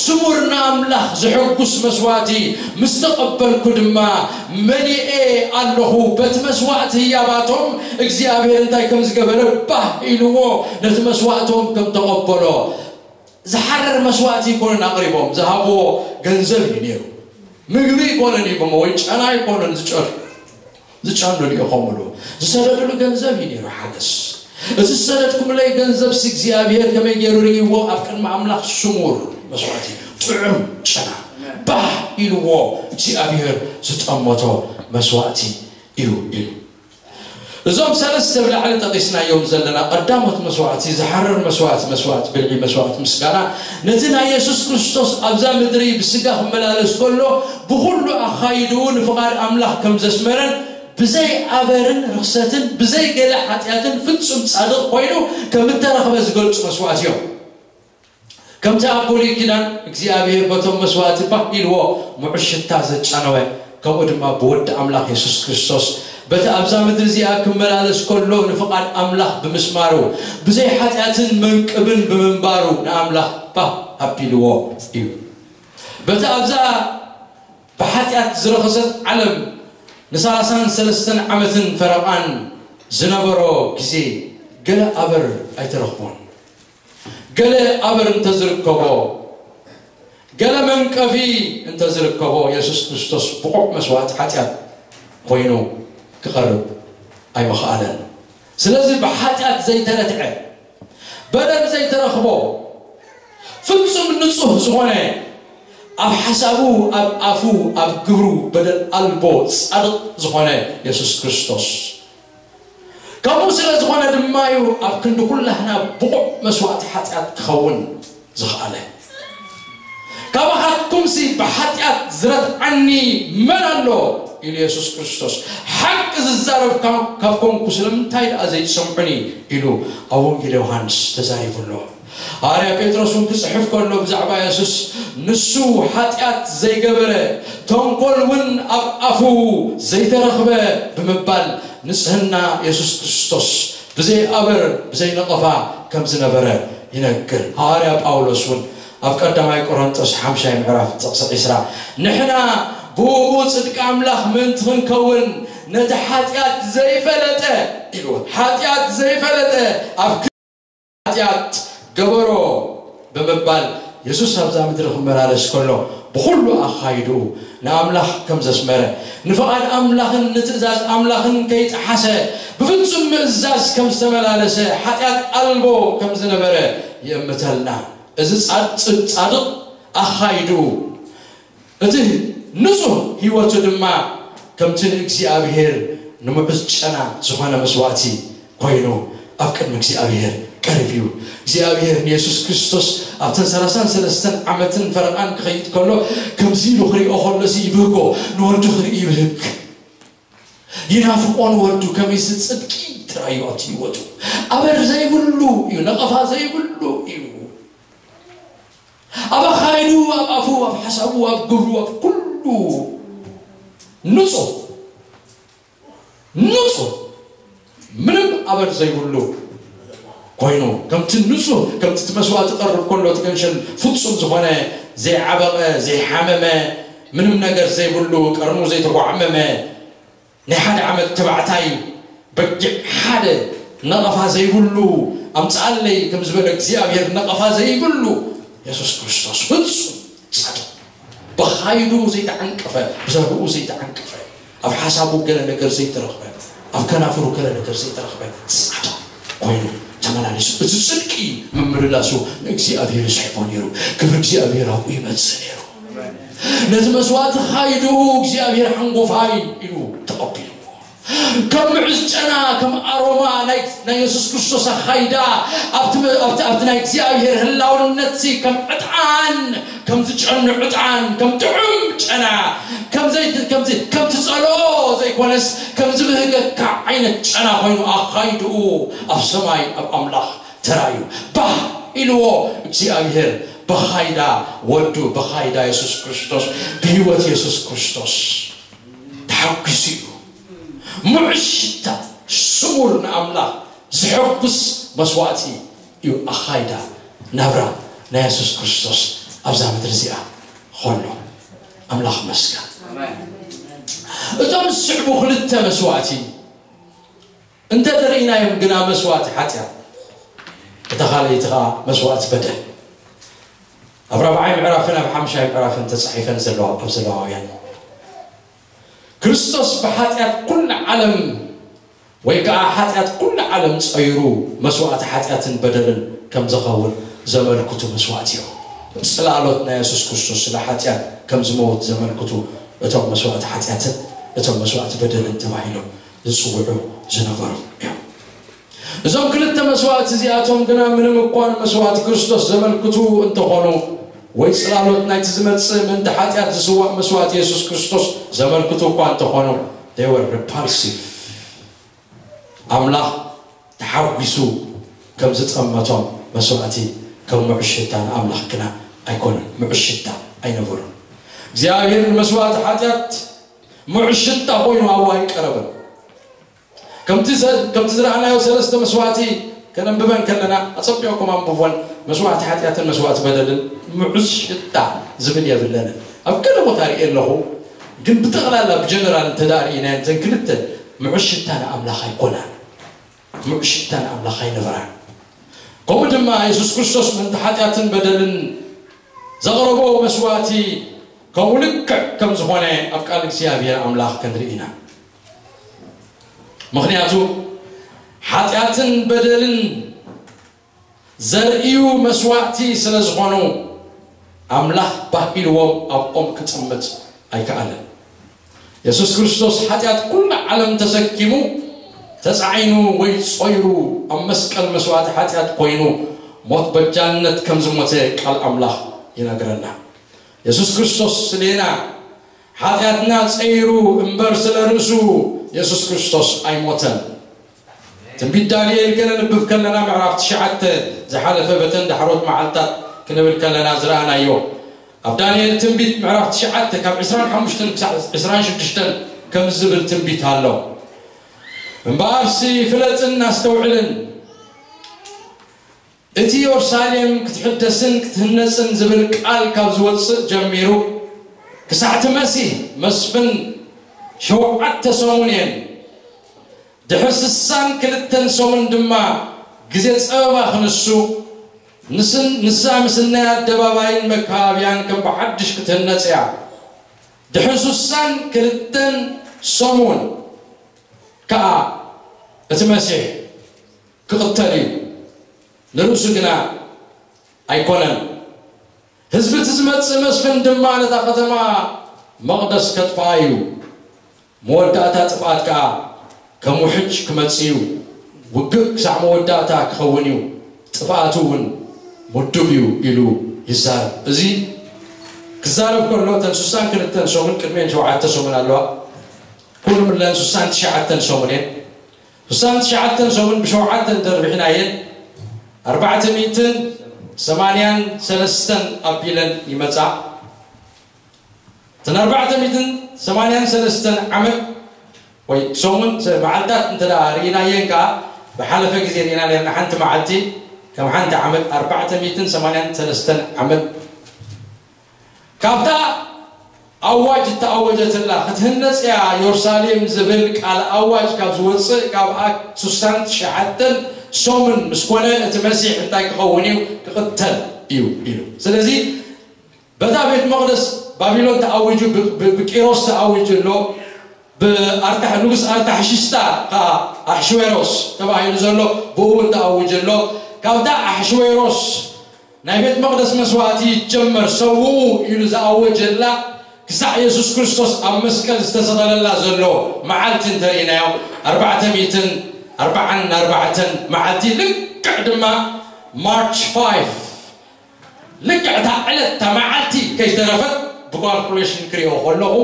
ስሙር ንኣምላኽ ዘሐጉስ መስዋእቲ ምስ ተቐበልኩ ድማ፣ መሊኤ ኣለኹ። በቲ መስዋእቲ ህያባቶም እግዚኣብሔር እንታይ ከም ዝገበረ ባህ ኢልዎ፣ ነቲ መስዋእቶም ከም ተቐበሎ። ዝሓርር መስዋእቲ ኣይኮነን ኣቕሪቦም፣ ዝሃብዎ ገንዘብ እዩ ነይሩ። ምግቢ ኣይኮነን ሂቦሞ፣ ወይ ጨና ኣይኮነን ዝጨኑ፣ ዝጨኑ ልኢኾምሉ። ዝሰደድሉ ገንዘብ እዩ ነይሩ ሓገስ። እዚ ዝሰደድኩምለይ ገንዘብሲ እግዚኣብሔር ከመይ ገይሩ ርእይዎ? ኣብ ቅድሚ ኣምላኽ ስሙር መስዋእቲ፣ ጥዑም ጨና፣ ባህ ኢልዎ እግዚኣብሔር ዝጠመቶ መስዋእቲ እዩ ኢሉ። እዞም ሰለስተ ብላዕሊ ጠቒስናዮም ዘለና ቀዳሞት መስዋእቲ፣ ዝሓርር መስዋእቲ፣ መስዋእቲ ብልዒ፣ መስዋእቲ ምስጋና፣ ነቲ ናይ የሱስ ክርስቶስ ኣብዛ ምድሪ ብስጋ ክመላለስ ከሎ ብኹሉ ኣኻይድኡ ንፍቓድ ኣምላኽ ከም ዘስመረን ብዘይ ኣበርን ርኽሰትን ብዘይ ገለ ሓጢኣትን ፍጹም ጻድቕ ኮይኑ ከም እተረኽበ ዝገልጹ መስዋእቲ እዮም። ከምቲ ኣብ ብሉይ ኪዳን እግዚኣብሔር በቶም መስዋእቲ ባህ ኢልዎ ምዑሽ ሽታ ዘጫነወ፣ ከምኡ ድማ ብወዲ ኣምላኽ የሱስ ክርስቶስ በቲ ኣብዛ ምድሪ እዚኣ ክመላለስ ከሎ ንፍቓድ ኣምላኽ ብምስማሩ ብዘይ ሓጢኣትን መንቅብን ብምንባሩ ንኣምላኽ ባህ ኣቢልዎ እዩ። በቲ ኣብዛ ብሓጢኣት ዝረኸሰት ዓለም ንሰላሳን ሰለስተን ዓመትን ፈረቓን ዝነበሮ ግዜ ገለ ኣበር ኣይተረኽቦን። ገለ ኣበር እንተዝርከቦ፣ ገለ መንቀፊ እንተዝርከቦ፣ የሱስ ክርስቶስ ብቑዕ መስዋእቲ ሓጢኣት ኮይኑ ክቐርብ ኣይምኸኣለን። ስለዚ ብሓጢኣት ዘይተረትዐ፣ በደል ዘይተረኽቦ፣ ፍጹም ንጹህ ዝኾነ፣ ኣብ ሓሳቡ፣ ኣብ ኣፉ፣ ኣብ ግብሩ በደል ኣልቦ ጻድቕ ዝኾነ የሱስ ክርስቶስ። ከምኡ ስለ ዝኾነ ድማ እዩ ኣብ ክንዲ ኩላህና ብቑዕ መስዋእቲ ሓጢኣት ክኸውን ዝኸኣለ። ካባኻትኩምሲ ብሓጢኣት ዝረትዓኒ መን ኣሎ? ኢሉ የሱስ ክርስቶስ። ሓቂ ዝዛረብ ካብ ካብ ኮንኩ ስለምንታይ ደኣ ዘይትሰምዑኒ? ኢሉ ኣብ ወንጌል ዮሃንስ ተዛሪቡ ኣሎ። ሃዋርያ ጴጥሮስ እውን ክጽሕፍ ከሎ ብዛዕባ የሱስ፣ ንሱ ሓጢኣት ዘይገበረ፣ ተንኮል እውን ኣብ ኣፉ ዘይተረኽበ ብምባል ንጽህና የሱስ ክርስቶስ ብዘይ ኣበር ብዘይ ነቐፋ ከም ዝነበረ ይነግር። ሃዋርያ ጳውሎስ እውን ኣብ ቀዳማይ ቆሮንጦስ ሓምሻይ ምዕራፍ ጥቕሲ ዒስራ፣ ንሕና ብእኡ ጽድቂ ኣምላኽ ምእንቲ ክንከውን ነቲ ሓጢኣት ዘይፈለጠ ኢልዎ። ሓጢኣት ዘይፈለጠ ኣብ ሓጢኣት ገበሮ ብምባል የሱስ ኣብዛ ምድሪ ክመላለስ ከሎ ብኹሉ ኣኻይድኡ ንኣምላኽ ከም ዘስመረ፣ ንፍቓድ ኣምላኽን ንትእዛዝ ኣምላኽን ከይጠሓሰ ብፍጹም ምእዛዝ ከም ዝተመላለሰ ሓጢኣት ኣልቦ ከም ዝነበረ ይእምተልና። እዚ ጻድ-፣ ጻድቕ ኣኻይድኡ እቲ ንጹህ ህይወቱ ድማ ከምቲ ንእግዚኣብሔር ንምዑዝ ጨና ዝኾነ መስዋእቲ ኮይኑ ኣብ ቅድሚ እግዚኣብሔር ቀሪቡ እዩ። እግዚኣብሔር ንየሱስ ክርስቶስ ኣብተን ሰላሳን ሰለስተን ዓመትን ፈረቓን ክኸይድ ከሎ ከምዚ ኢሉ ክሪኦ ከሎሲ ይብህጎ፣ ንወዱ ክርኢ ይብህግ። ይናፍቆ ንወዱ ከመይሲ ጽድቂ ጥራይ እዩ ኣብቲ ህይወቱ። ኣበር ዘይብሉ እዩ፣ ነቐፋ ዘይብሉ እዩ። ኣብ ኣኻይዱ፣ ኣብ ኣፉ፣ ኣብ ሓሳቡ፣ ኣብ ግብሩ፣ ኣብ ኩሉ ንጹህ፣ ንጹህ፣ ምንም ኣበር ዘይብሉ ኮይኑ፣ ከምቲ ንጹህ፣ ከምቲ እቲ መስዋእቲ ቀርብ ከሎ እቲ ገንሸል ፍጹም ዝኾነ፣ ዘይዓበቐ፣ ዘይሓመመ፣ ምንም ነገር ዘይብሉ፣ ቀርኑ ዘይተጓዕመመ፣ ናይ ሓደ ዓመት ተባዕታይ በጊዕ ሓደ ነቐፋ ዘይብሉ ኣምጽኣለይ ከም ዝበለ እግዚኣብሔር ነቐፋ ዘይብሉ የሱስ ክርስቶስ ፍጹም ጻድቕ፣ ብኻይዱ ዘይተዓንቀፈ፣ ብዘርእኡ ዘይተዓንቀፈ፣ ኣብ ሓሳቡ ገለ ነገር ዘይተረኽበ፣ ኣብ ከናፍሩ ገለ ነገር ዘይተረኽበ ጻድቕ ኮይኑ ተመላሊሱ። እቲ ጽድቂ ምምልላሱ ንእግዚኣብሔር ይስሕቦ ነይሩ። ክብሪ እግዚኣብሔር ኣብኡ ይመጽእ ነይሩ። ነቲ መስዋእቲ ኻይድኡ እግዚኣብሔር ሓንጎፋይ ኢሉ ተቐቢልዎ። ከም ምዑዝ ጨና፣ ከም ኣሮማ ናይ፣ ናይ የሱስ ክርስቶስ ኣኻይዳ ኣብቲ መ-፣ ኣብቲ፣ ኣብቲ ናይ እግዚኣብሔር ህላውነትሲ ከም ዕጣን፣ ከም ዝጨኑ ዕጣን፣ ከም ጥዑም ጨና፣ ከም ዘይ-፣ ከም ዝ-፣ ከም ትጸልኦ ዘይኮነስ ከም ዝብህገካ ዓይነት ጨና ኮይኑ ኣኻይድኡ ኣብ ሰማይ ኣብ ኣምላኽ ተራእዩ። ባህ ኢልዎ እግዚኣብሔር ብኻይዳ ወዱ፣ ብኻይዳ የሱስ ክርስቶስ፣ ብህይወት የሱስ ክርስቶስ ተሓጒሱ እዩ። ምዑሽታ ስሙር ንኣምላኽ ዝሕጉስ መስዋእቲ እዩ ኣኻይዳ ናብራ ናይ የሱስ ክርስቶስ ኣብዛ ምድሪ እዚኣ ኾሎ። ኣምላኽ መስገን። እቶም ዝስዕቡ ክልተ መስዋእቲ እንተ ተርእይናዮም ግና መስዋእቲ ሓጢኣት፣ እታ ካልኣይቲ ኸዓ መስዋእቲ በደል። ኣብ ራብዓይ ምዕራፍን ኣብ ሓምሻይ ምዕራፍን ተጻሒፈን ዘለዋ ኣብ ዘለዋውያን ክርስቶስ ብሓጢኣት ኩሉ ዓለም ወይ ከዓ ሓጢኣት ኩሉ ዓለም ጸይሩ መስዋእቲ ሓጢኣትን በደልን ከም ዝኸውን ዘመልክቱ መስዋእቲ እዮም። ጽላሎት ናይ የሱስ ክርስቶስ ስለ ሓጢኣት ከም ዝመውት ዘመልክቱ እቶም መስዋእቲ ሓጢኣትን እቶም መስዋእቲ በደልን ተባሂሎም ዝጽውዑ ዝነበሩ እዮም። እዞም ክልተ መስዋእቲ እዚኣቶም ግና ምንም እኳን መስዋእቲ ክርስቶስ ዘመልክቱ እንተኾኑ ወይ ጽላሎት ናይቲ ዝመጽእ ምእንቲ ሓጢኣት ዝስዋእ መስዋእቲ የሱስ ክርስቶስ ዘመልክቱ እኳ እንተኾኑ they were repulsive። ኣምላኽ ተሓጒሱ ከም ዝጠመቶም መስዋእቲ ከም ምዑሽታ ንኣምላኽ ግና ኣይኮኑን። ምዑሽታ ኣይነበሩን። እግዚኣብሔር ንመስዋእቲ ሓጢኣት ምዑሽታ ኮይኑ ኣብኡ ኣይቀረበን። ከምቲ ዘ- ከምቲ ዝረኣናዮ ሰለስተ መስዋእቲ ከነንብበን ከለና ኣጸቢቕኩም ኣንብቦን መስዋእቲ ሓጢኣትን መስዋእቲ በደልን ምዑስ ሽታ ዝብል የብለንን። ኣብ ገለ ቦታ ርእየ ኣለኹ፣ ግን ብጠቕላላ ብጀነራል እንተ ደኣ ርኢናየን ዘን ክልተ ምዑስ ሽታ ንኣምላኽ ኣይኮናን። ምዑስ ሽታ ንኣምላኽ ኣይነበራን። ከምኡ ድማ የሱስ ክርስቶስ ምእንቲ ሓጢኣትን በደልን ዘቕረቦ መስዋእቲ ከምኡ ልክዕ ከም ዝኾነ ኣብ ቃል እግዚኣብሔር ኣምላኽ ክንርኢ ኢና። ምኽንያቱ ሓጢኣትን በደልን ዘርእዩ መስዋእቲ ስለ ዝኾኑ ኣምላኽ ባህ ኢልዎም ኣብኦም ክጥምት ኣይከኣለን። የሱስ ክርስቶስ ሓጢኣት ኩሉ ዓለም ተሰኪሙ ተጻዒኑ ወይ ጾይሩ ኣብ መስቀል መስዋእቲ ሓጢኣት ኮይኑ ሞት በጃነት ከም ዝሞተ ቃል ኣምላኽ ይነግረና። የሱስ ክርስቶስ ስሌና ሓጢኣትና ጸይሩ እምበር ስለ ርእሱ የሱስ ክርስቶስ ኣይሞተን። ትንቢት ዳንኤል ከነንብብ ከለና ምዕራፍ ትሽዓተ ዝሓለፈ በተን ዳሕሮት መዓልታት ክንብል ከለና ዝረኣናዮ ኣብ ዳንኤል ትንቢት ምዕራፍ ትሽዓተ ካብ ዕስራን ሓሙሽተን ክሳዕ ዕስራን ሽዱሽተን ከም ዝብል ትንቢት ኣሎ። እምበኣርሲ ፍለጥን ኣስተውዕልን፣ እቲ የሩሳሌም ክትሕደስን ክትህነጽን ዝብል ቃል ካብ ዝወጽእ ጀሚሩ ክሳዕ እቲ መሲህ መስፍን ሸውዓተ ሰሙን እየን። ድሕሪ ስሳን ክልተን ሰሙን ድማ ግዜ ጸበባ ክንሱ ንስን ንሳ ምስናይ ኣደባባይን መካባብያን ከም ብሓድሽ ክትህነጽ እያ። ድሕሪ ስሳን ክልተን ሰሙን ከኣ እቲ መሲሕ ክቕተል እዩ፣ ንርእሱ ግና ኣይኮነን። ህዝቢ እቲ ዝመጽእ መስፍን ድማ ነታ ከተማ መቕደስ ከጥፍኣ እዩ። መወዳእታ ጥፍኣት ከኣ ከም ውሕጅ ክመጽእ እዩ። ውግእ ክሳዕ መወዳእታ ክኸውን እዩ፣ ጥፍኣቱ እውን ምዱብ እዩ ኢሉ ይዛረብ። እዚ ክዛረብ ከሎ እተን ስሳን ክልተን ሰሙን ቅድሜን ሸውዓተ ሰሙን ኣለዋ። ኩሉ ምለን ስሳን ትሽዓተን ሰሙን እየን። ስሳን ትሽዓተን ሰሙን ብሸውዓተ እንተርቢሕናየን ኣርባዕተ ሚእትን ሰማንያን ሰለስተን ኣቢለን ይመጻ። እተን ኣርባዕተ ሚእትን ሰማንያን ሰለስተን ዓመት ወይ ሰሙን ሰ- መዓልታት እንተ ደኣ ርኢናየን ከኣ ብሓለፈ ግዜ ርኢና ነርና ሓንቲ መዓልቲ ከም ሓንቲ ዓመት ኣርባዕተ ሚእትን ሰማንያን ሰለስተን ዓመት ካብታ ኣዋጅ እተኣወጀትላ ክትህነጽ እያ የሩሳሌም ዝብል ቃል ኣዋጅ ካብ ዝወጽእ ካብ ኣክ- ስሳን ትሽዓተን ሰሙን ምስ ኮነ እቲ መሲሕ እንታይ ክኸውን እዩ? ክቕተል እዩ ኢሉ። ስለዚ በታ ቤት መቕደስ ባቢሎን ተኣዊጁ ብ- ብ- ብቂሮስ ተኣዊጁ ኣሎ። ብኣርታሕ ንጉስ ኣርታሕሽስታ ከዓ ኣሕሽዌሮስ ተባሂሉ ዘሎ ብኡ እውን ተኣዊጁ ኣሎ። ካብታ ኣሕሽዌሮስ ናይ ቤት መቕደስ መስዋእቲ ይጀመር ሰውኡ ኢሉ ዝኣወጀላ ክሳዕ የሱስ ክርስቶስ ኣብ መስቀል ዝተሰቐለላ ዘሎ መዓልቲ እንተርኢናዮ ኣርባዕተ ሚእትን ኣርባዓን ኣርባዕተን መዓልቲ ልክዕ ድማ ማርች ፋይቭ ልክዕ እታ ዕለት እታ መዓልቲ ከይተረፈት ብኳልኩሌሽን ክሪኦ ከለኹ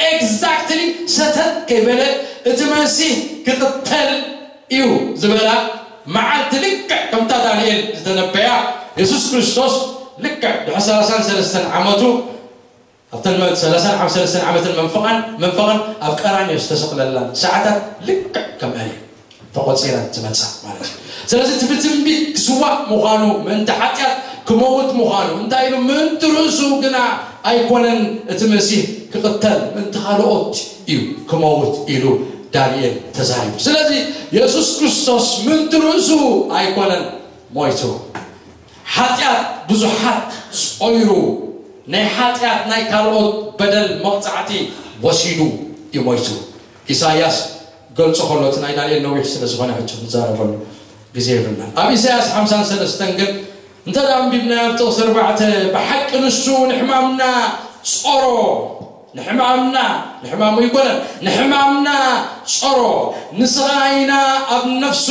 ኤግዛክትሊ ሰተት ከይበለ እቲ መሲህ ክቕተል እዩ ዝበላ መዓልቲ ልክዕ ከምታ ዳንኤል ዝተነበያ የሱስ ክርስቶስ ልክዕ ድሕሪ ሰላሳን ሰለስተን ዓመቱ ኣብተን መ- ሰላሳን ዓም- ሰለስተን ዓመትን መንፈቓን መንፈቕን ኣብ ቀራንዮ ዝተሰቕለላን ሰዓታት ልክዕ ከምኣን እየን ተቖጺረን ዝመጻ ማለት እዩ። ስለዚ እቲ ብትንቢት ክስዋእ ምዃኑ፣ ምእንቲ ሓጢኣት ክመውት ምዃኑ፣ እንታይ ኢሉ? ምእንቲ ርእሱ ግና ኣይኮነን እቲ መሲህ ክቕተል፣ ምእንቲ ካልኦት እዩ ክመውት ኢሉ ዳንኤል ተዛሪቡ። ስለዚ የሱስ ክርስቶስ ምእንቲ ርእሱ ኣይኮነን ሞይቱ፣ ሓጢኣት ብዙሓት ጾይሩ፣ ናይ ሓጢኣት ናይ ካልኦት በደል መቕጻዕቲ ወሲዱ እዩ ሞይቱ። ኢሳይያስ ገልጾ ከሎ እቲ ናይ ዳንኤል ነዊሕ ስለ ዝኾነ ሕጂ ክንዛረበሉ ግዜ የብልናን። ኣብ ኢሳይያስ ሓምሳን ሰለስተን ግን እንተ ደኣ ኣንቢብናዮ ኣብ ጥቕሲ ኣርባዕተ ብሓቂ ንሱ ንሕማምና ጾሮ፣ ንሕማምና ንሕማሙ ይኮነን ንሕማምና ጾሮ ንስቓይና ኣብ ነፍሱ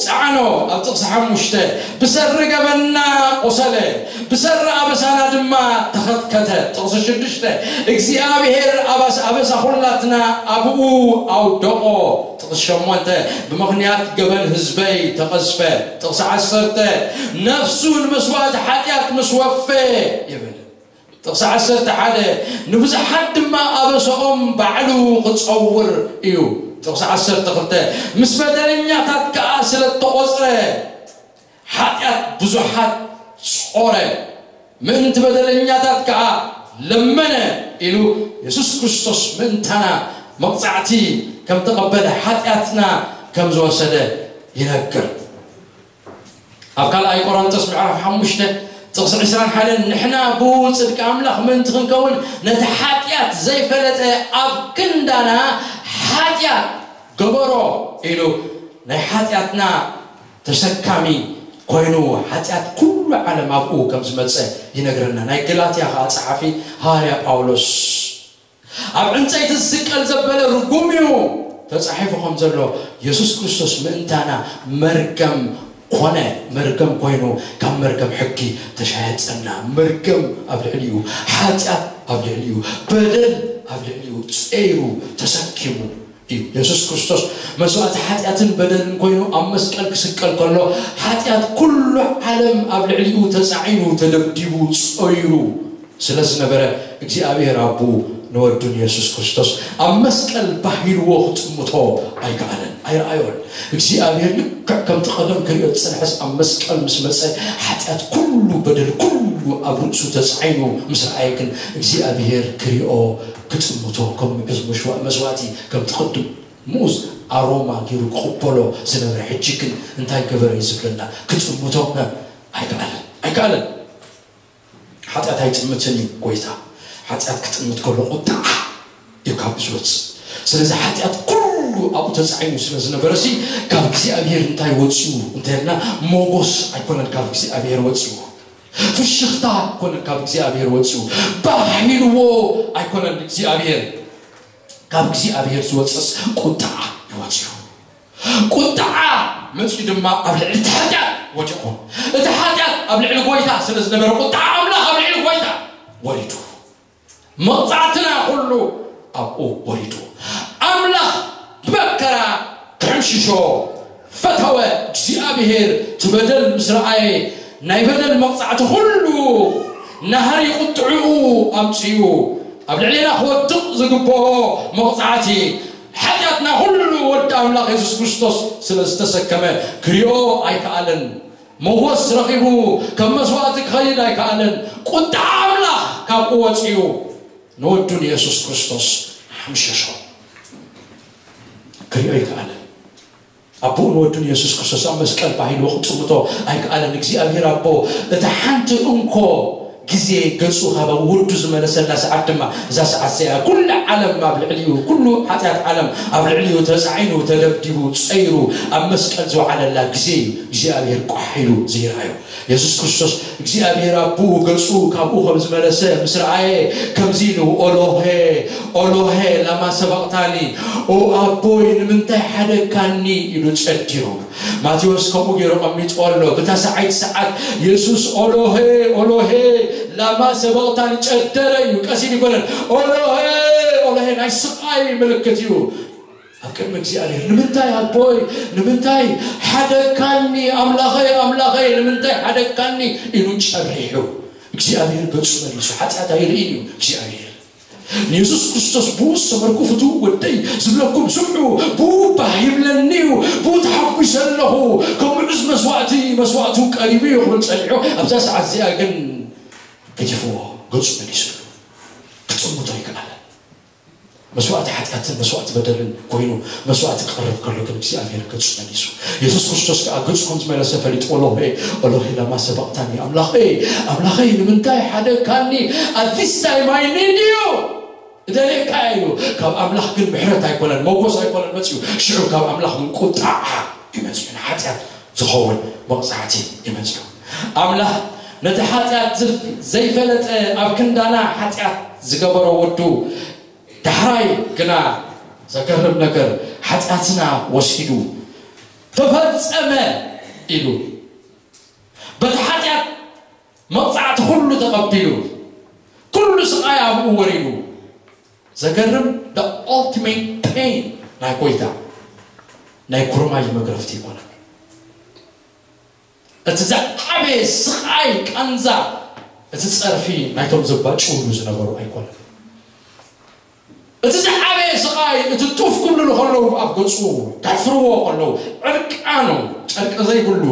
ጸዓኖ። ኣብ ጥቕሲ ሓሙሽተ ብሰሪ ገበንና ቆሰለ፣ ብሰሪ ኣበሳና ድማ ተኸትከተ። ጥቕሲ ሽዱሽተ እግዚኣብሔር ኣባስ ኣበሳ ኩላትና ኣብኡ ኣውደቆ። ጥቕሲ ሸሞንተ ብምኽንያት ገበን ህዝበይ ተቐዝፈ። ጥቕሲ ዓሰርተ ነፍሱ ንመስዋእቲ ሓጢኣት ምስ ወፈ ይብል። ጥቕሲ ዓሰርተ ሓደ ንብዙሓት ድማ ኣበሰኦም ባዕሉ ክጸውር እዩ። ጥቕሲ ዓሰርተ ክልተ ምስ በደለኛታት ከኣ ስለ እተቖጽረ ሓጢኣት ብዙሓት ጾረ፣ ምእንቲ በደለኛታት ከኣ ለመነ ኢሉ የሱስ ክርስቶስ ምእንታና መቕጻዕቲ ከም ተቐበለ ሓጢኣትና ከም ዝወሰደ ይነግር። ኣብ ካልኣይ ቆሮንቶስ ምዕራፍ ሓሙሽተ ጥቕሲ ዕስራን ሓደን ንሕና ብጽድቂ ኣምላኽ ምእንቲ ክንከውን ነቲ ሓጢኣት ዘይፈለጠ ኣብ ክንዳና ሓጢኣት ገበሮ ኢሉ ናይ ሓጢኣትና ተሰካሚ ኮይኑ ሓጢኣት ኩሉ ዓለም ኣብኡ ከም ዝመጸ ይነግረና። ናይ ገላትያ ከኣ ጸሓፊ ሃዋርያ ጳውሎስ ኣብ ዕንጸይቲ ዝስቀል ዘበለ ርጉም እዩ ተጻሒፉ ከም ዘሎ የሱስ ክርስቶስ ምእንታና መርገም ኮነ። መርገም ኮይኑ ካብ መርገም ሕጊ ተሻየጸና። መርገም ኣብ ልዕሊኡ፣ ሓጢኣት ኣብ ልዕሊኡ፣ በደል ኣብ ልዕሊኡ ጸይሩ ተሰኪሙ እዩ። የሱስ ክርስቶስ መስዋእቲ ሓጢኣትን በደልን ኮይኑ ኣብ መስቀል ክስቀል ከሎ ሓጢኣት ኩሉ ዓለም ኣብ ልዕሊኡ ተጻዒኑ ተደብዲቡ ጸይሩ ስለ ዝነበረ እግዚኣብሔር ኣቦኡ ንወዱ ንየሱስ ክርስቶስ ኣብ መስቀል ባሂልዎ ክጥምቶ ኣይከኣለን፣ ኣይረኣዮን። እግዚኣብሔር ልክዕ ከምቲ ቀደም ክሪኦ ዝጸንሐስ ኣብ መስቀል ምስ መጸ ሓጢኣት ኩሉ በደል ኩሉ ኣብ ርእሱ ተጻዒኑ ምስ ረኣየ ግን እግዚኣብሔር ክሪኦ ክጥምቶ ከም ምዑዝ መስዋእቲ ከምቲ ቅድም ምኡዝ ኣሮማ ገይሩ ክቕበሎ ዝነበረ ሕጂ ግን እንታይ ገበረ እዩ ዝብለና? ክጥምቶ ኣይከኣለን ኣይከኣለን። ሓጢኣት ኣይጥምትን እዩ ጎይታ። ሓጢኣት ክጥምት ከሎ ቁጣዓ እዩ ካብ ዝወፅእ። ስለዚ ሓጢኣት ኩሉ ኣብኡ ተፃዒኑ ስለ ዝነበረ ሲ ካብ እግዚኣብሔር እንታይ ወፅኡ እንተልና ሞጎስ ኣይኮነን ካብ እግዚኣብሔር ወፅኡ። ፍሽኽታ ኣይኮነን ካብ እግዚኣብሔር ወፅኡ። ባህ ኢልዎ ኣይኮነን እግዚኣብሔር። ካብ እግዚኣብሔር ዝወፅእስ ቁጣዓ ይወፅኡ። ቁጣዓ መፅኡ ድማ ኣብ ልዕሊ እቲ ሓጢኣት ወዲቑ። እቲ ሓጢኣት ኣብ ልዕሊ ጎይታ ስለ ዝነበረ ቁጣዓ ኣምላኽ ኣብ ልዕሊ ጎይታ ወሪዱ። መቕፃዕትና ኩሉ ኣብኡ ወሪዱ። ኣምላኽ ብመከራ ክሕምሽሾ ፈተወ። እግዚኣብሔር እቲ በደል ምስ ረኣየ ናይ በደል መቕፃዕቲ ኩሉ ናህሪ ቁጥዕኡ ኣምፅኡ ኣብ ልዕሌና ክወድቕ ዝግብኦ መቕፃዕቲ ሓጢኣትና ኩሉ ወዲ ኣምላኽ የሱስ ክርስቶስ ስለ ዝተሰከመ ክሪኦ ኣይከኣለን። መወስ ረኺቡ ከም መስዋእቲ ክኸይድ ኣይከኣለን። ቁጣ ኣምላኽ ካብኡ ወፂኡ ንወዱ ንየሱስ ክርስቶስ ሓምሸሾ። ክሪኦ ኣይከኣለን። ኣቦኡ ንወዱ ንየሱስ ክርስቶስ ኣብ መስቀል ባሂሉ ክጥምቶ ኣይከኣለን። እግዚኣብሔር ኣቦ እቲ ሓንቲ እንኮ ግዜ ገጹ ካብ ውርዱ ዝመለሰላ ሰዓት ድማ እዛ ሰዓት እዚኣ ኩሉ ዓለም ኣብ ልዕሊኡ ኩሉ ሓጢኣት ዓለም ኣብ ልዕሊኡ ተጻዒኑ ተደብዲቡ ጸይሩ ኣብ መስቀል ዝወዓለላ ግዜ እዩ እግዚኣብሔር ቋሕ ኢሉ ዘይረኣዮ። የሱስ ክርስቶስ እግዚኣብሔር ኣቦኡ ገጹ ካብኡ ከም ዝመለሰ ምስ ረኣየ ከምዚ ኢሉ ኦሎሄ ኦሎሄ ላማ ሰበቕታኒ፣ ኦ ኣቦይ ንምንታይ ሓደግካኒ ኢሉ ጨዲሩ። ማቴዎስ ከምኡ ገይሩ ቀሚጥዎ ኣሎ። ብታ ሰዓይቲ ሰዓት የሱስ ኦሎሄ ኦሎሄ ላማ ሰበቕታኒ ጨደረ እዩ። ቀሲን ይኮነን ኦሎሄ ኦሎሄ ናይ ስቓይ ምልክት እዩ። ኣብ ቅድሚ እግዚኣብሔር ንምንታይ ኣቦይ ንምንታይ ሓደግካኒ ኣምላኸይ ኣምላኸይ ንምንታይ ሓደግካኒ ኢሉ ጨሪሑ እግዚኣብሔር ገጹ መሊሱ ሓጢኣት ኣይርእን እዩ እግዚኣብሔር ንየሱስ ክርስቶስ ብኡ ዝተመርኩ ፍትዉ ወደይ ዝብለኩም ስምዑ ብኡ ባህ ይብለኒ እዩ ብኡ ተሓጒሰ ኣለኹ ከም ምዑዝ መስዋእቲ መስዋእቱ ቀሪቡ እዩ ክብል ጸኒሑ ኣብዛ ሰዓት እዚኣ ግን ገዲፍዎ ገጹ መሊሱ ክጽምቶ ይከኣለን መስዋእቲ ሓጢኣትን መስዋእቲ በደልን ኮይኑ መስዋእቲ ክቐርብ ከሎ ግን እግዚኣብሔር ገጹ መሊሱ የሱስ ክርስቶስ ከዓ ገጹ ከም ዝመለሰ ፈሊጡ ኦሎሄ ኦሎሄ ለማ ሰበቕታኒ ኣምላኸይ ኣምላኸይ ንምንታይ ሓደግካኒ at this time I need you እደልየካ እዩ ካብ ኣምላኽ ግን ምሕረት ኣይኮነን መጎስ ኣይኮነን መፅኡ ሽዑ ካብ ኣምላኽ ግን ቁጣዓ እዩ መፅኡ ንሓጢኣት ዝኸውን መቕፃዕቲ እዩ መፅኡ ኣምላኽ ነቲ ሓጢኣት ዘይፈለጠ ኣብ ክንዳና ሓጢኣት ዝገበሮ ወዱ ዳሕራይ ግና ዘገርም ነገር ሓጢኣትና ወሲዱ ተፈጸመ ኢሉ በቲ ሓጢኣት መቕጻዕቲ ኩሉ ተቐቢሉ ኩሉ ስቓይ ኣብኡ ወሪዱ ዘገርም the ultimate pain ናይ ጎይታ ናይ ኩርማጅ መግረፍቲ ይኮነ እቲ ዝዓበየ ስቓይ ቃንዛ እቲ ጸርፊ ናይቶም ዘባጭውሉ ዝነበሩ ኣይኮነን። እቲ ዝዓበየ ስቓይ እቲ ጡፍ ክብልሉ ከለዉ ኣብ ገጹ ከሕፍርዎ ከለዉ ዕርቃኑ ጨርቂ ዘይብሉ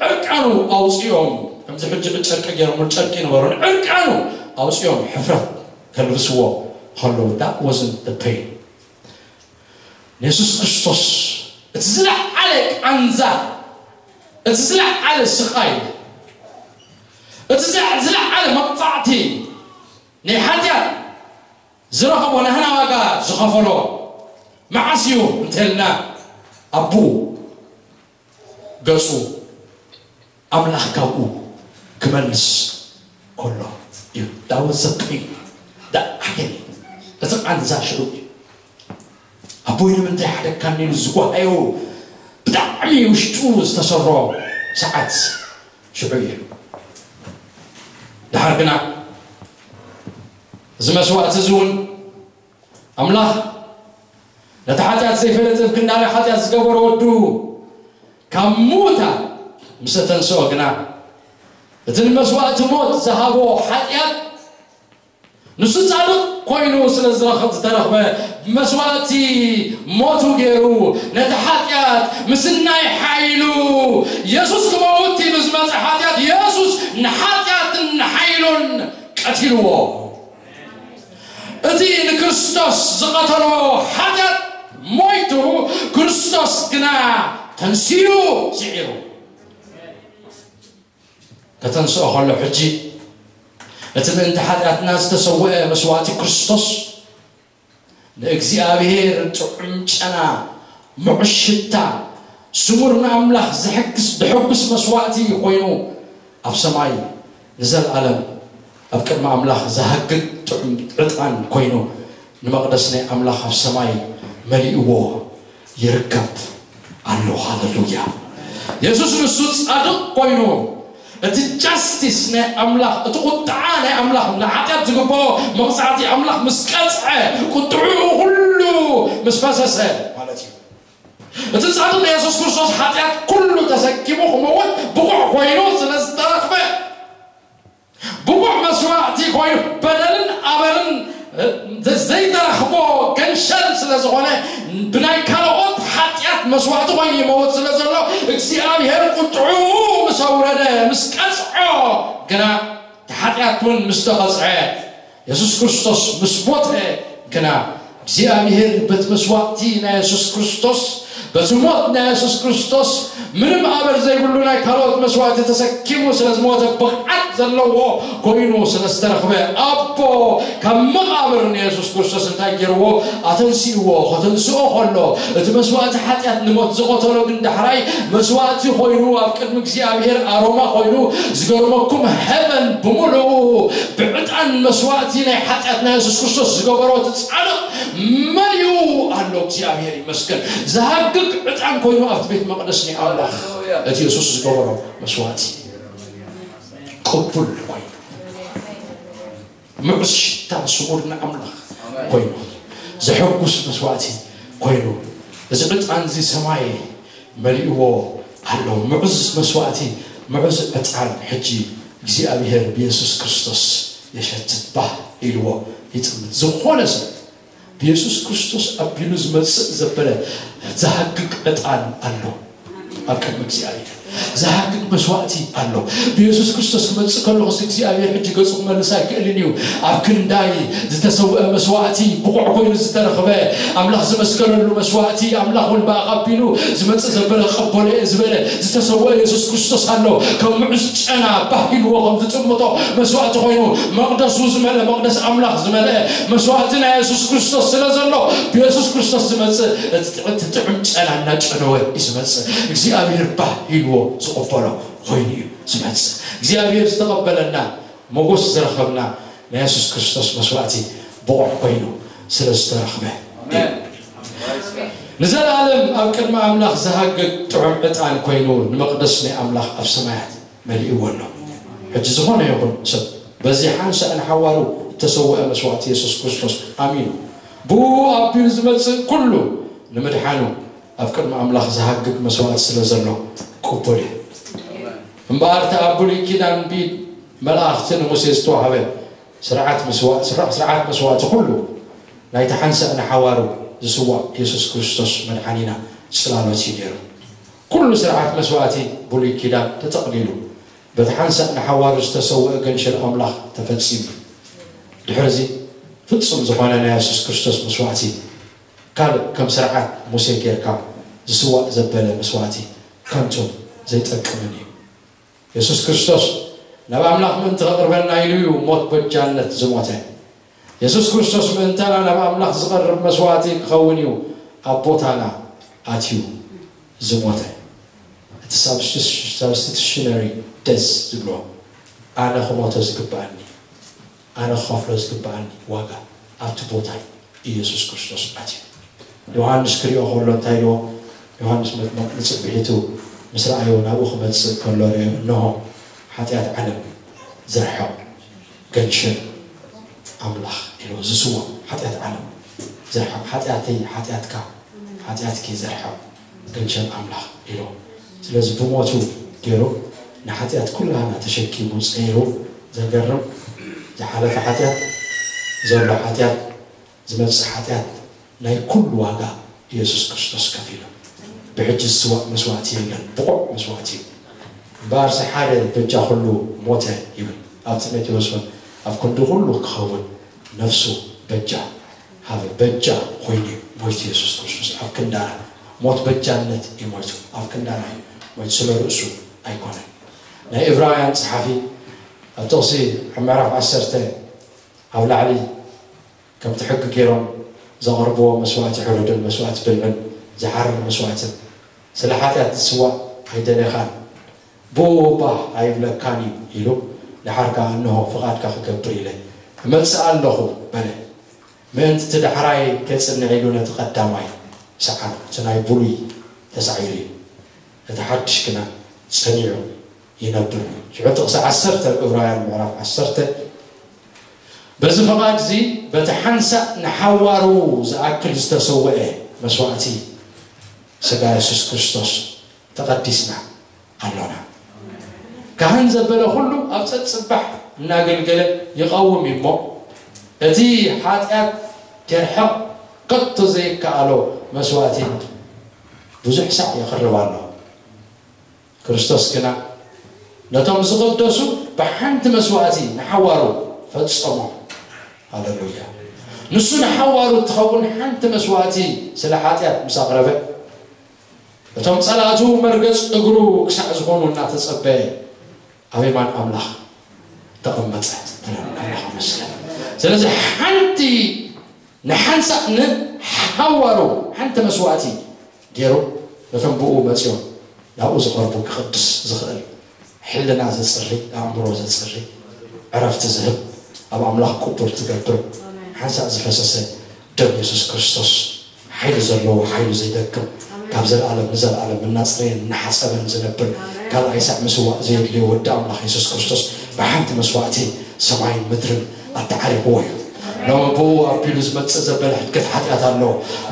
ዕርቃኑ ኣውፅኦም ከምዚ ሕጂ ጨርቂ ገይሮምሉ ጨርቂ ይነበሩን ዕርቃኑ ኣውፅኦም ሕፍረት ከልብስዎ ከለዉ that wasn't the pain ንየሱስ ክርስቶስ እቲ ዝለዓለ ቃንዛ እቲ ዝለዓለ ስቓይ እቲ ዝለዓለ መቕፃዕቲ ናይ ሓጢኣት ዝረኸቦ ናህና ዋጋ ዝኸፈሎ መዓስ እዩ እንተልና ኣቡ ገፁ ኣምላኽ ካብኡ ክመልስ ከሎ እዩ ዳወት ዘጠይ ዳዓገኒ እቲ ቃንዛ ሽዑ እዩ ኣቦይ ንምንታይ ሓደግካኒ ኢሉ ዝጓሃዮ ብጣዕሚ ውሽጡ ዝተሰሮ ሰዓት ሽዑ እዩ ድሓር ግና እዚ መስዋእቲ እዚ እውን ኣምላኽ ነቲ ሓጢኣት ዘይፈለጠ ክንዳና ሓጢኣት ዝገበሮ ወዱ ካብ ምዉታት ምስ ተንስኦ ግና እቲ ንመስዋእቲ ሞት ዝሃቦ ሓጢኣት ንሱ ጻድቕ ኮይኑ ስለ ዝረኸብ ዝተረኽበ ብመስዋእቲ ሞቱ ገይሩ ነቲ ሓጢኣት ምስናይ ሓይሉ የሱስ ክመውት ኢሉ ዝመጸ ሓጢኣት የሱስ ንሓጢኣትን ንሓይሉን ቀቲልዎ እቲ ንክርስቶስ ዝቐተሎ ሓጢኣት ሞይቱ ክርስቶስ ግና ተንስኡ ስዒሩ ከተንስኦ ከሎ ሕጂ እቲ ምእንቲ ሓጢኣትና ዝተሰወአ መስዋእቲ ክርስቶስ ንእግዚኣብሔር ጥዑም ጨና ምዑሽ ሽታ ስሙር ንኣምላኽ ዘሕግስ ዘሐጉስ መስዋእቲ ኮይኑ ኣብ ሰማይ ንዘለኣለም ኣብ ቅድሚ ኣምላኽ ዘሃግግ ጥዑም ዕጣን ኮይኑ ንመቕደስ ናይ ኣምላኽ ኣብ ሰማይ መሊእዎ ይርከብ ኣሎ ሃለሉያ የሱስ ንሱ ጻድቕ ኮይኑ እቲ ጃስቲስ ናይ ኣምላኽ እቲ ቁጥዓ ናይ ኣምላኽ ንሓጢኣት ዝግብኦ መቕፃዕቲ ኣምላኽ ምስ ቀፅዐ ቁጥዕኡ ኩሉ ምስ ፈሰሰ ማለት እዩ እቲ ጻድቕ የሱስ ክርስቶስ ሓጢኣት ኩሉ ተሰኪሙ ክመውት ብቑዕ ኮይኑ ስለ ዝተረኽበ ብቑዕ መስዋእቲ ኮይኑ በደልን ኣበርን ዘይተረኽቦ ገንሸል ስለ ዝኾነ ብናይ ካልኦት ሓጢኣት መስዋእቲ ኮይኑ ይመውት ስለ ዘሎ እግዚኣብሔር ቁጥዑ ምስ ኣውረደ ምስ ቀፅዖ ግና እቲ ሓጢኣት እውን ምስ ተቐፅዐ የሱስ ክርስቶስ ምስ ሞተ ግና እግዚኣብሔር በቲ መስዋእቲ ናይ የሱስ ክርስቶስ በቲ ሞት ናይ የሱስ ክርስቶስ ምንም ኣበር ዘይብሉ ናይ ካልኦት መስዋእቲ ተሰኪሙ ስለ ዝሞተ ብቕዓት ዘለዎ ኮይኑ ስለ ዝተረኽበ ኣቦ ካብ መቓብር ንየሱስ ክርስቶስ እንታይ ገይርዎ ኣተንሲእዎ ከተንስኦ ከሎ እቲ መስዋእቲ ሓጢኣት ንሞት ዝቐተሎ ግን ዳሕራይ መስዋእቲ ኮይኑ ኣብ ቅድሚ እግዚኣብሔር ኣሮማ ኮይኑ ዝገርመኩም ሄቨን ብምሉኡ ብዕጣን መስዋእቲ ናይ ሓጢኣትና የሱስ ክርስቶስ ዝገበሮ እቲ ጻድቕ መሊኡ ኣሎ እግዚኣብሔር ይመስገን ዝሃግግ ዕጣን ኮይኑ ኣብቲ ቤት መቕደስ ናይ ኣምላኽ እቲ የሱስ ዝገበሮ መስዋእቲ ቅቡል ኮይኑ ምዑስ ሽታ ስሙር ንኣምላኽ ኮይኑ ዘሐጉስ መስዋእቲ ኮይኑ እዚ ዕጣን እዚ ሰማይ መሊእዎ ኣሎ። ምዑዝ መስዋእቲ፣ ምዑዝ ዕጣን ሕጂ እግዚኣብሔር ብየሱስ ክርስቶስ የሸትት፣ ባህ ኢልዎ ይጥምት። ዝኾነ ሰብ ብየሱስ ክርስቶስ ኣቢሉ ዝመጽእ ዘበለ ዝሃግግ ዕጣን ኣሎ ኣብ ቅድሚ እግዚኣብሔር። ዝሃግግ መስዋእቲ ኣሎ። ብየሱስ ክርስቶስ ክመጽእ ከለኹስ እግዚኣብሔር ሕጂ ገጹ ክመልስ ኣይክእልን እዩ። ኣብ ክንዳይ ዝተሰውአ መስዋእቲ ብቑዕ ኮይኑ ዝተረኽበ፣ ኣምላኽ ዝመስገነሉ መስዋእቲ፣ ኣምላኽ እውን ብኣቕ ኣቢሉ ዝመጽእ ዘበለ ክቕበሎ እየ ዝበለ ዝተሰውአ የሱስ ክርስቶስ ኣሎ። ከም ምዑዝ ጨና ባህ ኢልዎ ከም ዝጥምቶ መስዋእቲ ኮይኑ፣ መቕደሱ ዝመልአ፣ መቕደስ ኣምላኽ ዝመልአ መስዋእቲ ናይ የሱስ ክርስቶስ ስለ ዘሎ፣ ብየሱስ ክርስቶስ ዝመጽእ እቲ ጥዑም ጨና እናጨነወ እዩ ዝመጽእ። እግዚኣብሔር ባህ ኢልዎ ዝቕበሎ ኮይኑ እዩ ዝመጽእ። እግዚኣብሔር ዝተቐበለና፣ ሞጎስ ዝረኸብና ናይ የሱስ ክርስቶስ መስዋእቲ ብቑዕ ኮይኑ ስለ ዝተረኽበ እዩ። ንዘለኣለም ኣብ ቅድሚ ኣምላኽ ዝሃግግ ጥዑም ዕጣን ኮይኑ ንመቕደስ ናይ ኣምላኽ ኣብ ሰማያት መሊእዎ ኣሎ። ሕጂ ዝኾነ ይኹን ሰብ በዚ ሓንሳእ ንሓዋሩ እተሰውአ መስዋእቲ የሱስ ክርስቶስ ኣሚኑ፣ ብኡ ኣቢሉ ዝመጽእ ኩሉ ንምድሓኑ ኣብ ቅድሚ ኣምላኽ ዝሃግግ መስዋእቲ ስለ ዘሎ ቅቡል እዩ። እምበኣር እቲ ኣብ ብሉይ ኪዳን ብኢድ መላእኽቲ ንሙሴ ዝተዋህበ ስርዓት መስዋ-፣ ስርዓ-፣ ስርዓት መስዋእቲ ኩሉ ናይቲ ሓንሳእ ንሓዋሩ ዝስዋእ የሱስ ክርስቶስ መድሓኒና ጽላሎት እዩ ነይሩ። ኩሉ ስርዓት መስዋእቲ ብሉይ ኪዳን ተጠቕሊሉ በቲ ሓንሳእ ንሓዋሩ ዝተሰውአ ገንሸል ኣምላኽ ተፈጺሙ። ድሕርዚ ፍጹም ዝኾነ ናይ የሱስ ክርስቶስ መስዋእቲ ካልእ ከም ስርዓት ሙሴ ጌርካ ዝስዋእ ዘበለ መስዋእቲ ከንቱን ዘይጠቅምን እዩ። የሱስ ክርስቶስ ናብ ኣምላኽ ምእንቲ ከቕርበና ኢሉ እዩ ሞት በጃነት ዝሞተ። የሱስ ክርስቶስ ምእንታና ናብ ኣምላኽ ዝቐርብ መስዋእቲ ክኸውን እዩ ኣብ ቦታና ኣትዩ ዝሞተ። እቲ ሳብስቲቱሽነሪ ደዝ ዝብሎ፣ ኣነ ክሞቶ ዝግብኣኒ፣ ኣነ ክኸፍሎ ዝግብኣኒ ዋጋ ኣብቲ ቦታይ ኢየሱስ ክርስቶስ ኣትዩ። ዮሃንስ ክሪኦ ከሎ እንታይ ኢልዎ? ዮሃንስ መጥምቕ ንጽብሒቱ ምስ ረኣዮ ናብኡ ክመጽእ ከሎ ርእዮ፣ እንሆ ሓጢኣት ዓለም ዝርሕቕ ገንሸል ኣምላኽ ኢልዎ። ዝስዋእ ሓጢኣት ዓለም ዝርሕቕ፣ ሓጢኣተይ፣ ሓጢኣትካ፣ ሓጢኣትኪ ዘርሕቕ ገንሸል ኣምላኽ ኢልዎ። ስለዚ ብሞቱ ገይሩ ንሓጢኣት ኩላህና ተሸኪሙ ጸይሩ። ዘገርም፣ ዝሓለፈ ሓጢኣት፣ ዘሎ ሓጢኣት፣ ዝመጽእ ሓጢኣት፣ ናይ ኩሉ ዋጋ ኢየሱስ ክርስቶስ ከፊሉ። ብሕጂ ዝስዋእ መስዋእቲ የለን፣ ብቑዕ መስዋእቲ እዩ። እምበኣርሲ ሓደ በጃ ኩሉ ሞተ ይብል ኣብ ጢሞቴዎስ እውን፣ ኣብ ክንዲ ኩሉ ክኸውን ነፍሱ በጃ ሃበ። በጃ ኮይኑ እዩ ሞይቱ ኢየሱስ ክርስቶስ ኣብ ክንዳና። ሞት በጃነት እዩ ሞይቱ፣ ኣብ ክንዳና እዩ ሞይቱ፣ ስለ ርእሱ ኣይኮነን። ናይ ዕብራውያን ጸሓፊ ኣብ ጥቕሲ ኣብ ምዕራፍ ዓሰርተ ኣብ ላዕሊ ከምቲ ሕጊ ገይሮም ዘቕርብዎ መስዋእቲ ሕሩድን መስዋእቲ ብልዕን ዝሓርር መስዋእትን ስለ ሓጢኣት ዝስዋእ ኣይደለኻን፣ ብኡ ባህ ኣይብለካን እዩ ኢሉ፣ ደሓር ከኣ እንሆ ፍቓድካ ክገብር ኢለ እመጽእ ኣለኹ በለ። ምእንቲ እቲ ዳሕራይ ከጽንዕ ኢሉ ነቲ ቀዳማይ ሰዓሩ፣ እቲ ናይ ብሉይ ተሳዒሩ እዩ። እቲ ሓድሽ ግና ጸኒዑ ይነብር። ሽዑ ጥቕሲ ዓሰርተ ኣብ ዕብራውያን ምዕራፍ ዓሰርተ፣ በዚ ፍቓድ እዚ በቲ ሓንሳእ ንሓዋሩ ዝኣክል ዝተሰውአ መስዋእቲ ስጋ የሱስ ክርስቶስ ተቐዲስና ኣሎና። ካህን ዘበለ ኩሉ ኣብ ጸጽባሕ እናገልገለ ይቐውም እዩ እሞ፣ እቲ ሓጢኣት የርሕቕ ከቶ ዘይከኣሎ መስዋእቲ ብዙሕ ሳዕ የቕርብ ኣሎ። ክርስቶስ ግና ነቶም ዝቕደሱ ብሓንቲ መስዋእቲ ንሓዋሩ ፈጸሞም። ሃሌሉያ። ንሱ ንሓዋሩ እትኸውን ሓንቲ መስዋእቲ ስለ ሓጢኣት ምስ ኣቕረበ፣ እቶም ጸላእቱ መርገጽ እግሩ ክሳዕ ዝኾኑ እናተጸበየ ኣብ የማን ኣምላኽ ተቐመጠ። ኣምላኽ ይመስገን። ስለዚ ሓንቲ ንሓንሳእ ንሓዋሩ ሓንቲ መስዋእቲ ገይሩ ነቶም ብኡ መጺኦም ናብኡ ዝቐርቡ ክቕድስ ዝኽእል ሕልና ዘጽሪ፣ ኣእምሮ ዘጽሪ፣ ዕረፍቲ ዝህብ፣ ኣብ ኣምላኽ ቅቡል ትገብር ሓንሳእ ዝፈሰሰ ደም የሱስ ክርስቶስ ሓይሊ ዘለዎ፣ ሓይሉ ዘይደክም፣ ካብ ዘለኣለም ንዘለኣለም እናጽረየን እናሓጸበን ዝነብር፣ ካልኣይ ሳዕ ምስዋእ ዘየድልዮ ወዲ ኣምላኽ የሱስ ክርስቶስ ብሓንቲ መስዋእቲ ሰማይን ምድርን ኣተዓሪቕዎ እዩ። ሎሚ ብኡ ኣቢሉ ዝመጽእ ዘበለ ሕድገት ሓጢኣት ኣሎ።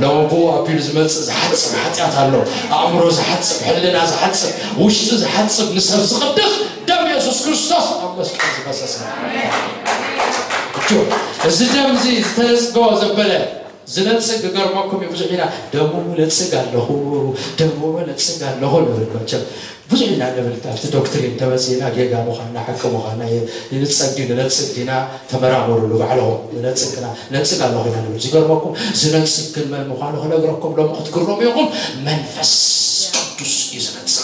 ሎሚ ብኡ ኣቢሉ ዝመጽእ ዝሓጽብ ሓጢኣት ኣሎ። ኣእምሮ ዝሓጽብ፣ ሕልና ዝሓጽብ፣ ውሽጢ ዝሓጽብ፣ ንሰብ ዝቕድስ ደም የሱስ ክርስቶስ ኣብ መስቀል ዝፈሰሰ። እቹ፣ እዚ ደም እዚ ዝተነጽጎ ዘበለ ዝነጽግ ክገርመኩም እዩ። ብዙሕ ኢና ደሙ ነጽግ ኣለኹ፣ ደሙ ነጽግ ኣለኹ ንብል። መቸም ብዙሕ ኢና ንብል። ኣብቲ ዶክትሪን ተመጺእና ጌጋ ምዃንና፣ ሓቂ ምዃንና የ-፣ ይንጸግ ድዩ ንነጽግ ዲና? ተመራመሩሉ ባዕልኹም። ንነጽግ ኢና፣ ነጽግ ኣለኹ ኢና ንብል። ዝገርመኩም ዝነጽግ ግን መን ምዃኑ ክነግረኩም ሎሚ ክትግረሙ ኢኹም። መንፈስ ቅዱስ እዩ ዝነጽግ።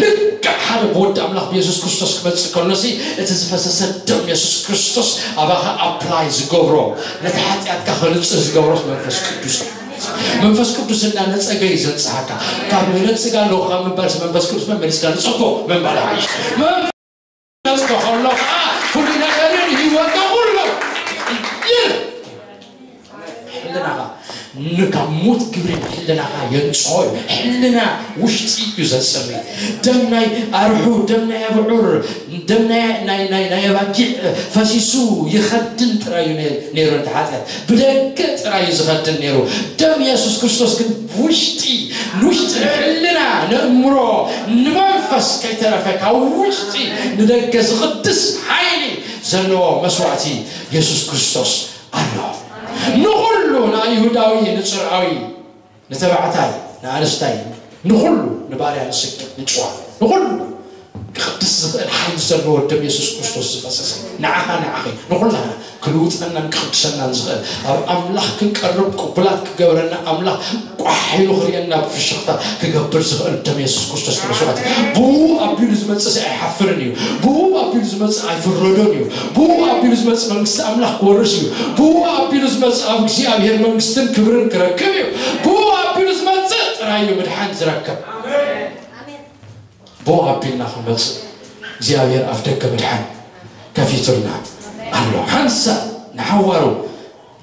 ልክዕ ሓደ ብወዲ ኣምላኽ ብየሱስ ክርስቶስ ክመጽእ ከሎሲ እቲ ዝፈሰሰ ደም የሱስ ክርስቶስ ኣባኻ ኣፕላይ ዝገብሮ፣ ነቲ ሓጢኣትካ ከንጽህ ዝገብሮስ መንፈስ ቅዱስ እዩ። መንፈስ ቅዱስ እናነጸገ እዩ ዘንጽሃካ። ካብ ነጽግ ኣለኹ ካብ ምባልሲ መንፈስ ቅዱስ መመሊስካ ንጸጎ ምባል ይሓይሽ። መንፈስ ነጽጎ ከሎ ከዓ ኩሉ ነገርን ህይወትካ ኩሉ ይር-፣ ሕልናኻ ንካብ ሞት ግብሪ ሕልናኻ የንጽሆ እዩ። ሕልና ውሽጢ እዩ ዘጽሪ። ደም ናይ ኣርሑ፣ ደም ናይ ኣብዑር፣ ደም ናይ፣ ናይ፣ ናይ፣ ናይ ኣባጊዕ ፈሲሱ ይኸድን ጥራይ እዩ ነ-፣ ነይሩ። እንተ ሓጢኣት ብደገ ጥራይ እዩ ዝኸድን ነይሩ። ደም የሱስ ክርስቶስ ግን ውሽጢ፣ ንውሽጢ ንሕልና፣ ንእምሮ፣ ንመንፈስ ከይተረፈ ካብ ውሽጢ ንደገ ዝቕድስ ሓይሊ ዘለዎ መስዋዕቲ የሱስ ክርስቶስ ኣሎ። ንኹሉ፣ ንኣይሁዳዊ፣ ንጽርዓዊ፣ ንተባዕታይ፣ ንኣንስታይ፣ ንኹሉ፣ ንባርያ፣ ንስግር፣ ንጭዋ፣ ንኹሉ ክቕድስ ዝኽእል ሓይሊ ዘለዎ ደም የሱስ ክርስቶስ ዝፈሰሰ፣ ንዓኻ፣ ንዓኺ፣ ንኹላና ክልውጠናን ክቕድሰናን ዝኽእል፣ ኣብ ኣምላኽ ክንቀርብ ቅቡላት ክገብረና፣ ኣምላኽ ቋሕ ኢሉ ክርእየና ብፍሽኽታ ክገብር ዝኽእል ደም የሱስ ክርስቶስ መስዋዕቲ። ብኡ ኣቢሉ ዝመጽእ ኣይሓፍርን እዩ። ብኡ ኣቢሉ ዝመጽእ ኣይፍረዶን እዩ። ብኡ ኣቢሉ ዝመጽእ መንግስቲ ኣምላኽ ክወርስ እዩ። ብኡ ኣቢሉ ዝመጽእ ኣብ እግዚኣብሔር መንግስትን ክብርን ክረክብ እዩ። ብኡ ኣቢሉ ዝመጽእ ጥራይ እዩ ምድሓን ዝረክብ። ብኡ ኣቢልና ክንመጽእ እግዚኣብሔር ኣፍ ደገ ምድሓን ከፊቱልና ኣሎ። ሓንሳእ ንሓዋሩ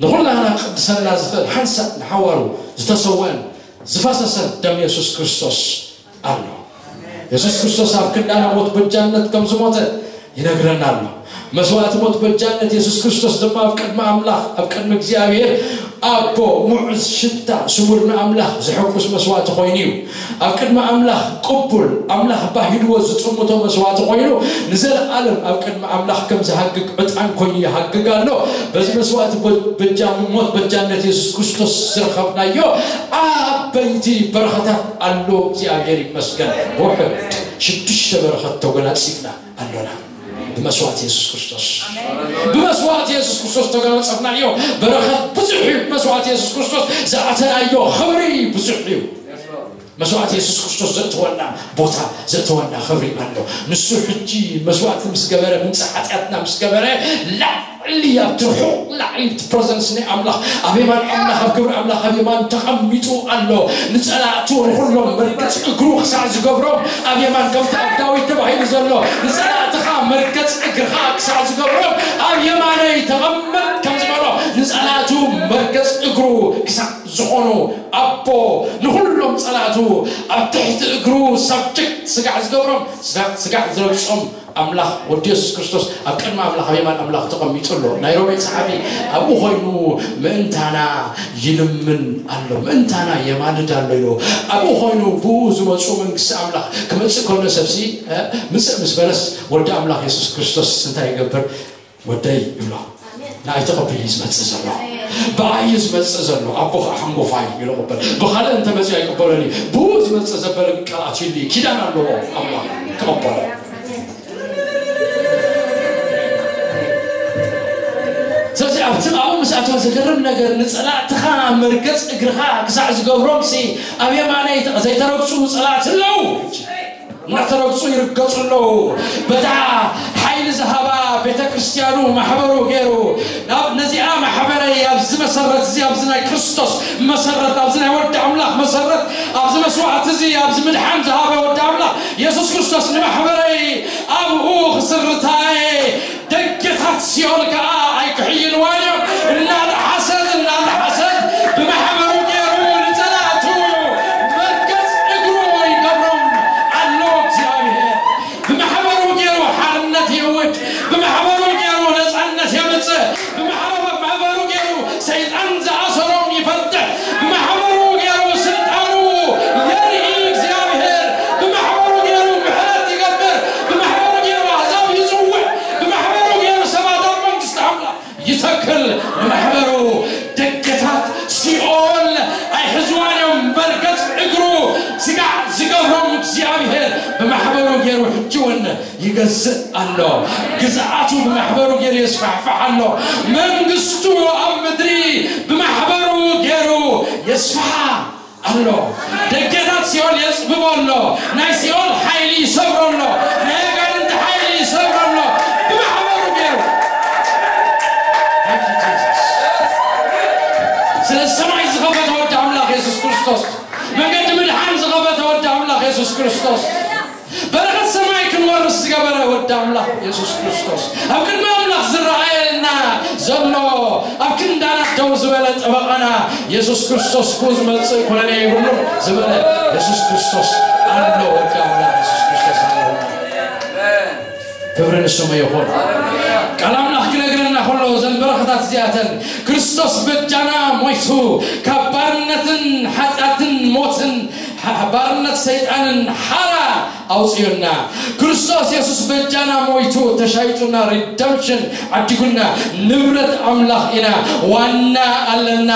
ንኹላና ቅድሰና ዝኽእል ሓንሳእ ንሓዋሩ ዝተሰወአን ዝፈሰሰን ደም የሱስ ክርስቶስ ኣሎ። የሱስ ክርስቶስ ኣብ ክንዳና ሞት በጃነት ከም ዝሞተ ይነግረና ኣሎ። መስዋዕቲ ሞት በጃነት የሱስ ክርስቶስ ድማ ኣብ ቅድሚ ኣምላኽ፣ ኣብ ቅድሚ እግዚኣብሔር ኣቦ ምዑዝ ሽታ ስሙር ንኣምላኽ ዘሐጉስ መስዋዕቲ ኮይኑ እዩ። ኣብ ቅድሚ ኣምላኽ ቅቡል፣ ኣምላኽ ባሂልዎ ዝጥምቶ መስዋዕቲ ኮይኑ ንዘለኣለም ኣብ ቅድሚ ኣምላኽ ከም ዝሃግግ ዕጣን ኮይኑ ይሃግግ ኣሎ። በዚ መስዋዕቲ በ-፣ በጃ-፣ ሞት በጃነት የሱስ ክርስቶስ ዝረኸብናዮ ዓበይቲ በረኸታት ኣሎ። እግዚኣብሔር ይመስገን። ውሕድ ሽዱሽተ በረኸት ተጎናጺፍና ኣሎና። ብመስዋዕቲ የሱስ ክርስቶስ፣ ብመስዋዕቲ የሱስ ክርስቶስ ተጎናጸፍናዮ በረኸት ብዙሕ እዩ። ብመስዋዕቲ የሱስ ክርስቶስ ዝኣተናዮ ኽብሪ ብዙሕ እዩ። መስዋዕቲ የሱስ ክርስቶስ ዘእተወና ቦታ፣ ዘእተወና ኽብሪ ኣሎ። ንሱ ሕጂ መስዋዕቲ ምስ ገበረ፣ ምምጻእ ሓጢኣትና ምስ ገበረ፣ ላዕሊ ኣብቲ ርሑቕ ላዕሊ ኣብቲ ፕረዘንስ ናይ ኣምላኽ፣ ኣብ የማን ኣምላኽ፣ ኣብ ክብሪ ኣምላኽ፣ ኣብ የማን ተቐሚጡ ኣሎ። ንጸላእቱ ንኹሎም መርገጽ እግሩ ክሳዕ ዝገብሮም ኣብ የማን፣ ከምቲ ኣብ ዳዊት ተባሂሉ ዘሎ፣ ንጸላእትኻ መርገጽ እግርኻ ክሳዕ ዝገብሮም ኣብ የማነይ ተቐመጥ ከም ዝበሎ፣ ንጸላእቱ መርገጽ እግሩ ክሳዕ ዝኾኑ ኣቦ፣ ንኹሎም ጸላእቱ ኣብ ትሕቲ እግሩ ሳብጀክት ስጋዕ ዝገብሮም፣ ስጋዕ፣ ስጋዕ ዝረግጾም ኣምላኽ፣ ወዲ የሱስ ክርስቶስ ኣብ ቅድሚ ኣምላኽ ኣብ የማን ኣምላኽ ተቐሚጡ ኣሎ። ናይ ሮሜ ጸሓፊ ኣብኡ ኾይኑ ምእንታና ይልምን ኣሎ፣ ምእንታና የማልድ ኣሎ ኢሉ። ኣብኡ ኾይኑ ብኡ ዝመጹ መንግስቲ ኣምላኽ ክመጽእ ከሎ ሰብሲ፣ እ፣ ምጽእ ምስ በለስ ወዲ ኣምላኽ የሱስ ክርስቶስ እንታይ ይገብር? ወደይ ይብሎ። ንኣይ ተቐቢሉ እዩ ዝመጽእ ዘሎ። ብኣይ እዩ ዝመጽእ ዘሎ። ኣቦ ኸዓ ሓንጎፋይ ኢሉ ይቕበል። ብኻልእ እንተመጺኡ ኣይቅበሎን እዩ። ብኡ ዝመጽእ ዘበለ ግን ቃል ኣትዩሉ እዩ። ኪዳን ኣለዎ ኣምላኽ። ተቐበሎ። ስለዚ ኣብቲ ኣብኡ ምስ ኣተወ ዘገርም ነገር፣ ንጸላእትኻ መርገጽ እግርኻ ክሳዕ ዝገብሮምሲ ኣብ የማነይ ዘይተረግጹ ጸላእቲ ኣለዉ። እናተረግጹ ይርገጹ ኣለዉ። በታ ሓይሊ ዝሃባ ቤተ ክርስቲያኑ ማሕበሩ ገይሩ፣ ናብ ነዚኣ ማሕበረይ ኣብዚ መሰረት እዚ፣ ኣብዚ ናይ ክርስቶስ መሰረት፣ ኣብዚ ናይ ወዲ ኣምላኽ መሰረት፣ ኣብዚ መስዋዕቲ እዚ፣ ኣብዚ ምድሓን ዝሃበ ወዲ ኣምላኽ የሱስ ክርስቶስ ንማሕበረይ ኣብኡ ክስርታ እየ። ደገታት ሲኦል ከኣ ኣይክሕይልዋን እዮም። እናልዓሰት፣ እናልዓሰት ብማሕበሩ ገይሩ ንጸላእቱ መርገጽ እግሩ ይገብሮም ኣሎ እግዚኣብሔር። ብማሕበሩ ገይሩ ሓርነት የውጅ፣ ብማሕበሩ ገይሩ ነጻነት የምጽእ፣ ብማሕበ-፣ ማሕበሩ ገይሩ ኣሎ። ግዝኣቱ ብማሕበሩ ገይሩ የስፋሕፍሕ ኣሎ። መንግስቱ ኣብ ምድሪ ብማሕበሩ ገይሩ የስፋሕ ኣሎ። ደገታት ሲኦል የጽብቦ ኣሎ። ናይ ሲኦል ሓይሊ ይሰብሮ ኣሎ። ናይ ኣጋንንቲ ሓይሊ ይሰብሮ ኣሎ። ብማሕበሩ ገይሩ። Thank you, Jesus. ስለ ሰማይ ዝኸፈተ ወዲ ኣምላኽ የሱስ ክርስቶስ፣ መንገዲ ምድሓን ዝኸፈተ ወዲ ኣምላኽ የሱስ ክርስቶስ፣ በረኸት ሰማይ ክንወርስ ዝገበረ ወዲ ኣምላኽ የሱስ ክርስቶስ፣ ኣብ ቅድሚ ኣምላኽ ዝረኣየልና ዘሎ፣ ኣብ ክንዳና ደው ዝበለ ጠበቓና የሱስ ክርስቶስ፣ "ክው ዝመጽእ ኩነኔ የብሉን" ዝበለ የሱስ ክርስቶስ ኣሎ። ወዲ ኣምላኽ የሱስ ክርስቶስ ኣሎ። ክብሪ ንስሙ ይኹን። ቃል ኣምላኽ ክነግረና ከሎ፣ እዘን በረኸታት እዚኣተን፣ ክርስቶስ በጃና ሞይቱ፣ ካብ ባርነትን ሓጢኣትን ሞትን፣ ሓ-፣ ባርነት ሰይጣንን ሓራ ኣውፅዩና። ክርስቶስ የሱስ በጃና ሞይቱ፣ ተሻይጡና፣ ሪደምፕሽን ዓዲጉና፣ ንብረት ኣምላኽ ኢና፣ ዋና ኣለና፣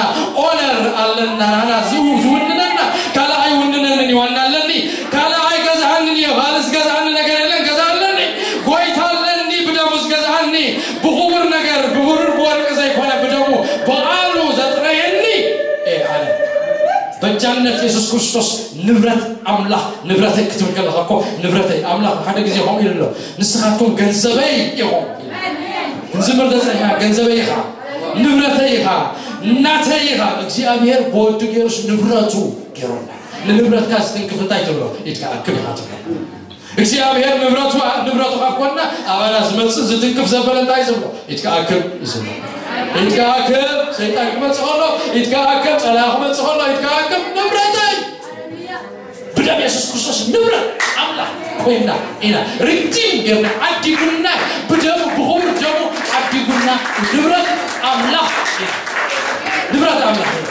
ኦነር ኣለና፣ ናና ዝው-፣ ዝውንነና ካልእ ኣይውንነንን እዩ፣ ዋና ኣለኒ። ካልእ ኣይገዝኣንን እዩ፣ ካልእ ዝገዝኣኒ ነገር የለን፣ ገዛ ኣለኒ፣ ጎይታ ኣለኒ፣ ብደሙ ዝገዝኣኒ፣ ብኽቡር ነገር፣ ብብሩር ብወርቂ ዘይኮነ፣ ብደሙ ብቓሉ ዘጥረየኒ እየ ኣነ። በጃነት የሱስ ክርስቶስ ንብረት ኣምላኽ። ንብረተይ ክትብል ከለኻ እኮ፣ ንብረተይ፣ ኣምላኽ ሓደ ግዜ ከምኡ ኢሉ ኣሎ፣ "ንስኻትኩም ገንዘበይ ኢኹም" ኢሉ። ክንዝምር ተጸኒሕና፣ ገንዘበይ ኢኻ፣ ንብረተይ ኢኻ፣ ናተይ ኢኻ። እግዚኣብሔር ብወዱ ገይሩስ ንብረቱ ገይሩና። ንንብረትካ ዝትንክፍ እንታይ ትብሎ? ኢድካ ኣክብ ኢኻ ትብሎ። እግዚኣብሔር ንብረቱ፣ ንብረቱ ካብ ኮንና፣ ኣባና ዝመጽእ ዝትንክፍ ዘበለ እንታይ ዝብሎ? ኢድካ ኣክብ ዝብሎ። ኢድካ ኣክብ፣ ሰይጣን ክመጽእ ከሎ፣ ኢድካ ኣክብ፣ ጸላኢ ክመጽእ ከሎ፣ ኢድካ ኣክብ፣ ንብረተይ። ብደም የሱስ ክርስቶስ ንብረት ኣምላኽ ኮይና ኢና። ሪዲም ጌርና፣ ዓዲጉና፣ ብደሙ፣ ብኽቡር ደሙ ዓዲጉና። ንብረት ኣምላኽ ኢና። ንብረት ኣምላኽ ኢና።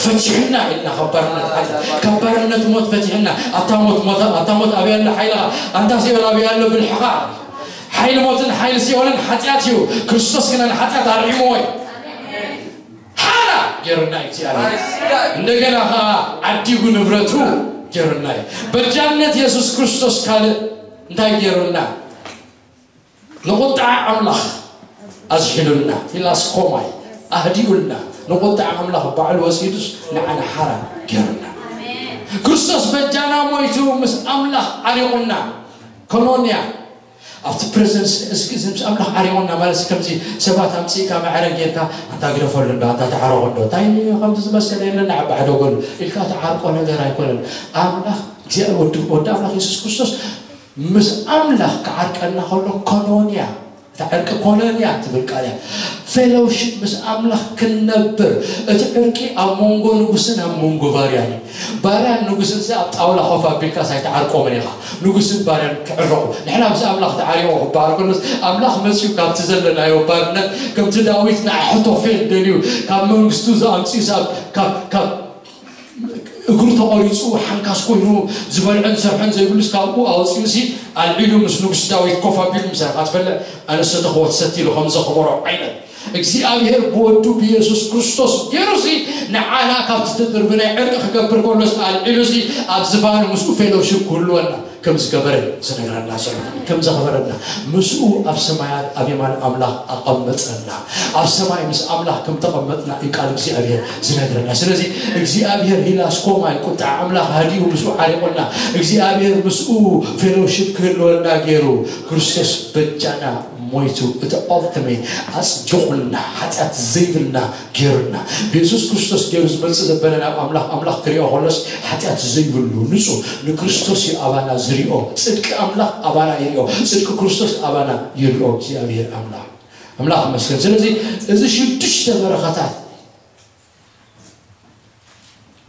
ፈቲሑና ኢልና ካብ ባርነት ሓጢኣት፣ ካብ ባርነት ሞት ፈቲሑና። ኣታ ሞት፣ ሞት፣ ኣታ ሞት ኣበይ ኣሎ ሓይልኻ? ኣንታ ሲኦል ኣበይ ኣሎ ብልሕኻ? ሓይሊ ሞትን ሓይሊ ሲኦልን ሓጢኣት እዩ። ክርስቶስ ግና ንሓጢኣት ኣርዒምዎ እዩ። ሓራ ገይሩና እዩ እግዚኣብሔር። እንደገና ኸዓ ዓዲጉ ንብረቱ ገይሩና እዩ። በጃነት የሱስ ክርስቶስ ካልእ እንታይ ገይሩና? ንቁጥዓ ኣምላኽ ኣዝሒሉልና፣ ፊላስኮማይ ኣህዲኡልና፣ ንቁጥዓ ኣምላኽ ባዕሉ ወሲዱስ ንዓና ሓራ ገይሩና። ክርስቶስ በጃና ሞይቱ ምስ ኣምላኽ ዓሪቑና። ኮኖንያ ኣብቲ ፕሬዘንስ፣ እስኪ እዚ ምስ ኣምላኽ ዓሪቑና ማለት ከምዚ ሰባት ኣምጺእካ ማዕረ ጌርካ፣ "ኣንታ ግደፈሉ እንዶ፣ ኣንታ ተዓረቑ እንዶ፣ እንታይ ከምዚ ዝመሰለ የለን፣ ንዓባ ሕደገሉ" ኢልካ ትዓርቆ ነገር ኣይኮነን። ኣምላኽ እግዚኣብሔር ወዲ፣ ወዲ ኣምላኽ የሱስ ክርስቶስ ምስ ኣምላኽ ክዓርቀና ከሎ፣ ኮኖንያ፣ እታ ዕርቂ ኮሎንያ ትብል ቃል እያ። ፌሎውሺፕ ምስ ኣምላኽ ክንነብር፣ እቲ ዕርቂ ኣብ መንጎ ንጉስን ኣብ መንጎ ባርያን እዩ። ባርያን ንጉስን ኣብ ጣውላ ኮፍ ኣቢልካስ ኣይትዓርቆምን ኢኻ። ንጉስን ባርያን ክዕረቑ። ንሕና ምስ ኣምላኽ ተዓሪቑ ክበሃል ከሎስ፣ ኣምላኽ መጺኡ ካብቲ ዘለናዮ ባርነት፣ ከምቲ ዳዊት ንኣሕቶፌል ደልዩ፣ ካብ መንግስቱ ዝኣምጽኡ፣ ካብ፣ ካብ፣ ካብ እግሩ ተቖሪጹ፣ ሓንካስ ኮይኑ፣ ዝበልዕን ዝሰርሕን ዘይብሉስ፣ ካብኡ ኣውጺኡሲ፣ ኣልዒሉ ምስ ንጉስ ዳዊት ኮፍ ኣቢሉ፣ "ምሳኻ ትበልዕ፣ ኣነ ዝሰተኽዎ ትሰቲ" ኢሉ ከም ዘኽበሮ ዓይነት፣ እግዚኣብሔር ብወዱ ብየሱስ ክርስቶስ ገይሩሲ፣ ንዓና ካብቲ ትድርቢ ናይ ዕርቂ ክገብር ከሎስ፣ ኣልዒሉሲ፣ ኣብ ዝፋኑ ምስኡ ፌሎውሺፕ ክህልወና ከም ዝገበረ ዝነግረና ዘሎ፣ ከም ዘኽበረና፣ ምስኡ ኣብ ሰማያት ኣብ የማን ኣምላኽ ኣቐመጠና። ኣብ ሰማይ ምስ ኣምላኽ ከም ተቐመጥና እዩ ቃል እግዚኣብሔር ዝነግረና። ስለዚ እግዚኣብሔር ሂላስኮማይ ቁጥዓ ኣምላኽ ሃዲኡ ምስኡ ዓሪቑና፣ እግዚኣብሔር ምስኡ ፌሎውሺፕ ክህልወና ገይሩ፣ ክርስቶስ በጃና ሞይቱ፣ እቲ ኦልቲሜት ኣጽዲቑልና፣ ሓጢኣት ዘይብልና ገይሩና። ብየሱስ ክርስቶስ ገይሩ ዝመጽእ ዘበለ ናብ ኣምላኽ፣ ኣምላኽ ክሪኦ ከሎስ፣ ሓጢኣት ዘይብሉ ንጹህ ንክርስቶስ እዩ ኣባና ዝሪኦ። ጽድቂ ኣምላኽ ኣባና ይሪኦ። ጽድቂ ክርስቶስ ኣባና ይሪኦ እግዚኣብሔር ኣምላኽ። ኣምላኽ ይመስገን። ስለዚ እዚ ሽዱሽተ በረኸታት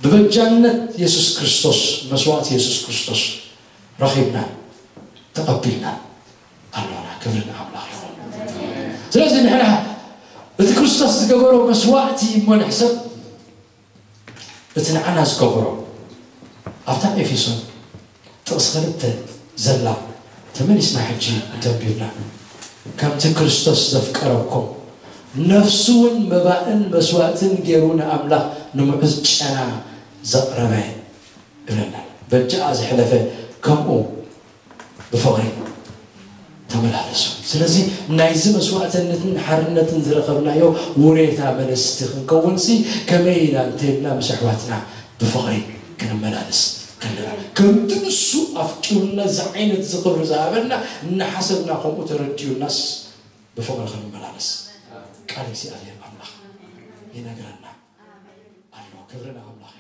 ብበጃነት የሱስ ክርስቶስ፣ መስዋእቲ የሱስ ክርስቶስ ረኺብና፣ ተቐቢልና ኣሎና። ክብሪ ንኣምላኽ ይኹን። ስለዚ ንሕና እቲ ክርስቶስ ዝገበሮ መስዋእቲ እሞ ንሕሰብ፣ እቲ ንዓና ዝገበሮ። ኣብታ ኤፌሶን ጥቕሲ ክልተ ዘላ ተመሊስና ሕጂ እንተንቢብና፣ "ከምቲ ክርስቶስ ዘፍቀረኩም፣ ነፍሱ እውን መባእን መስዋእትን ገይሩ ንኣምላኽ ንምዑዝ ጨና ዘቕረበ" ይብለና። በጃኣ ዘሕለፈ ከምኡ ብፍቕሪ መላለሱ። ስለዚ ናይዚ መስዋእትነትን ሓርነትን ዝረኸብናዮ ውሬታ መለስቲ ክንከውንሲ ከመይ ኢና እንተልና ምስ ኣሕዋትና ብፍቕሪ ክንመላለስ ከለና ከምቲ ንሱ ኣፍቂሩና እዚ ዓይነት ዝኽብሪ ዝሃበና እናሓሰብና ከምኡ ተረዲኡናስ ብፍቕሪ ክንመላለስ ቃል እግዚኣብሔር ኣምላኽ ይነግረና ኣሎ። ክብሪ ንኣምላኽ።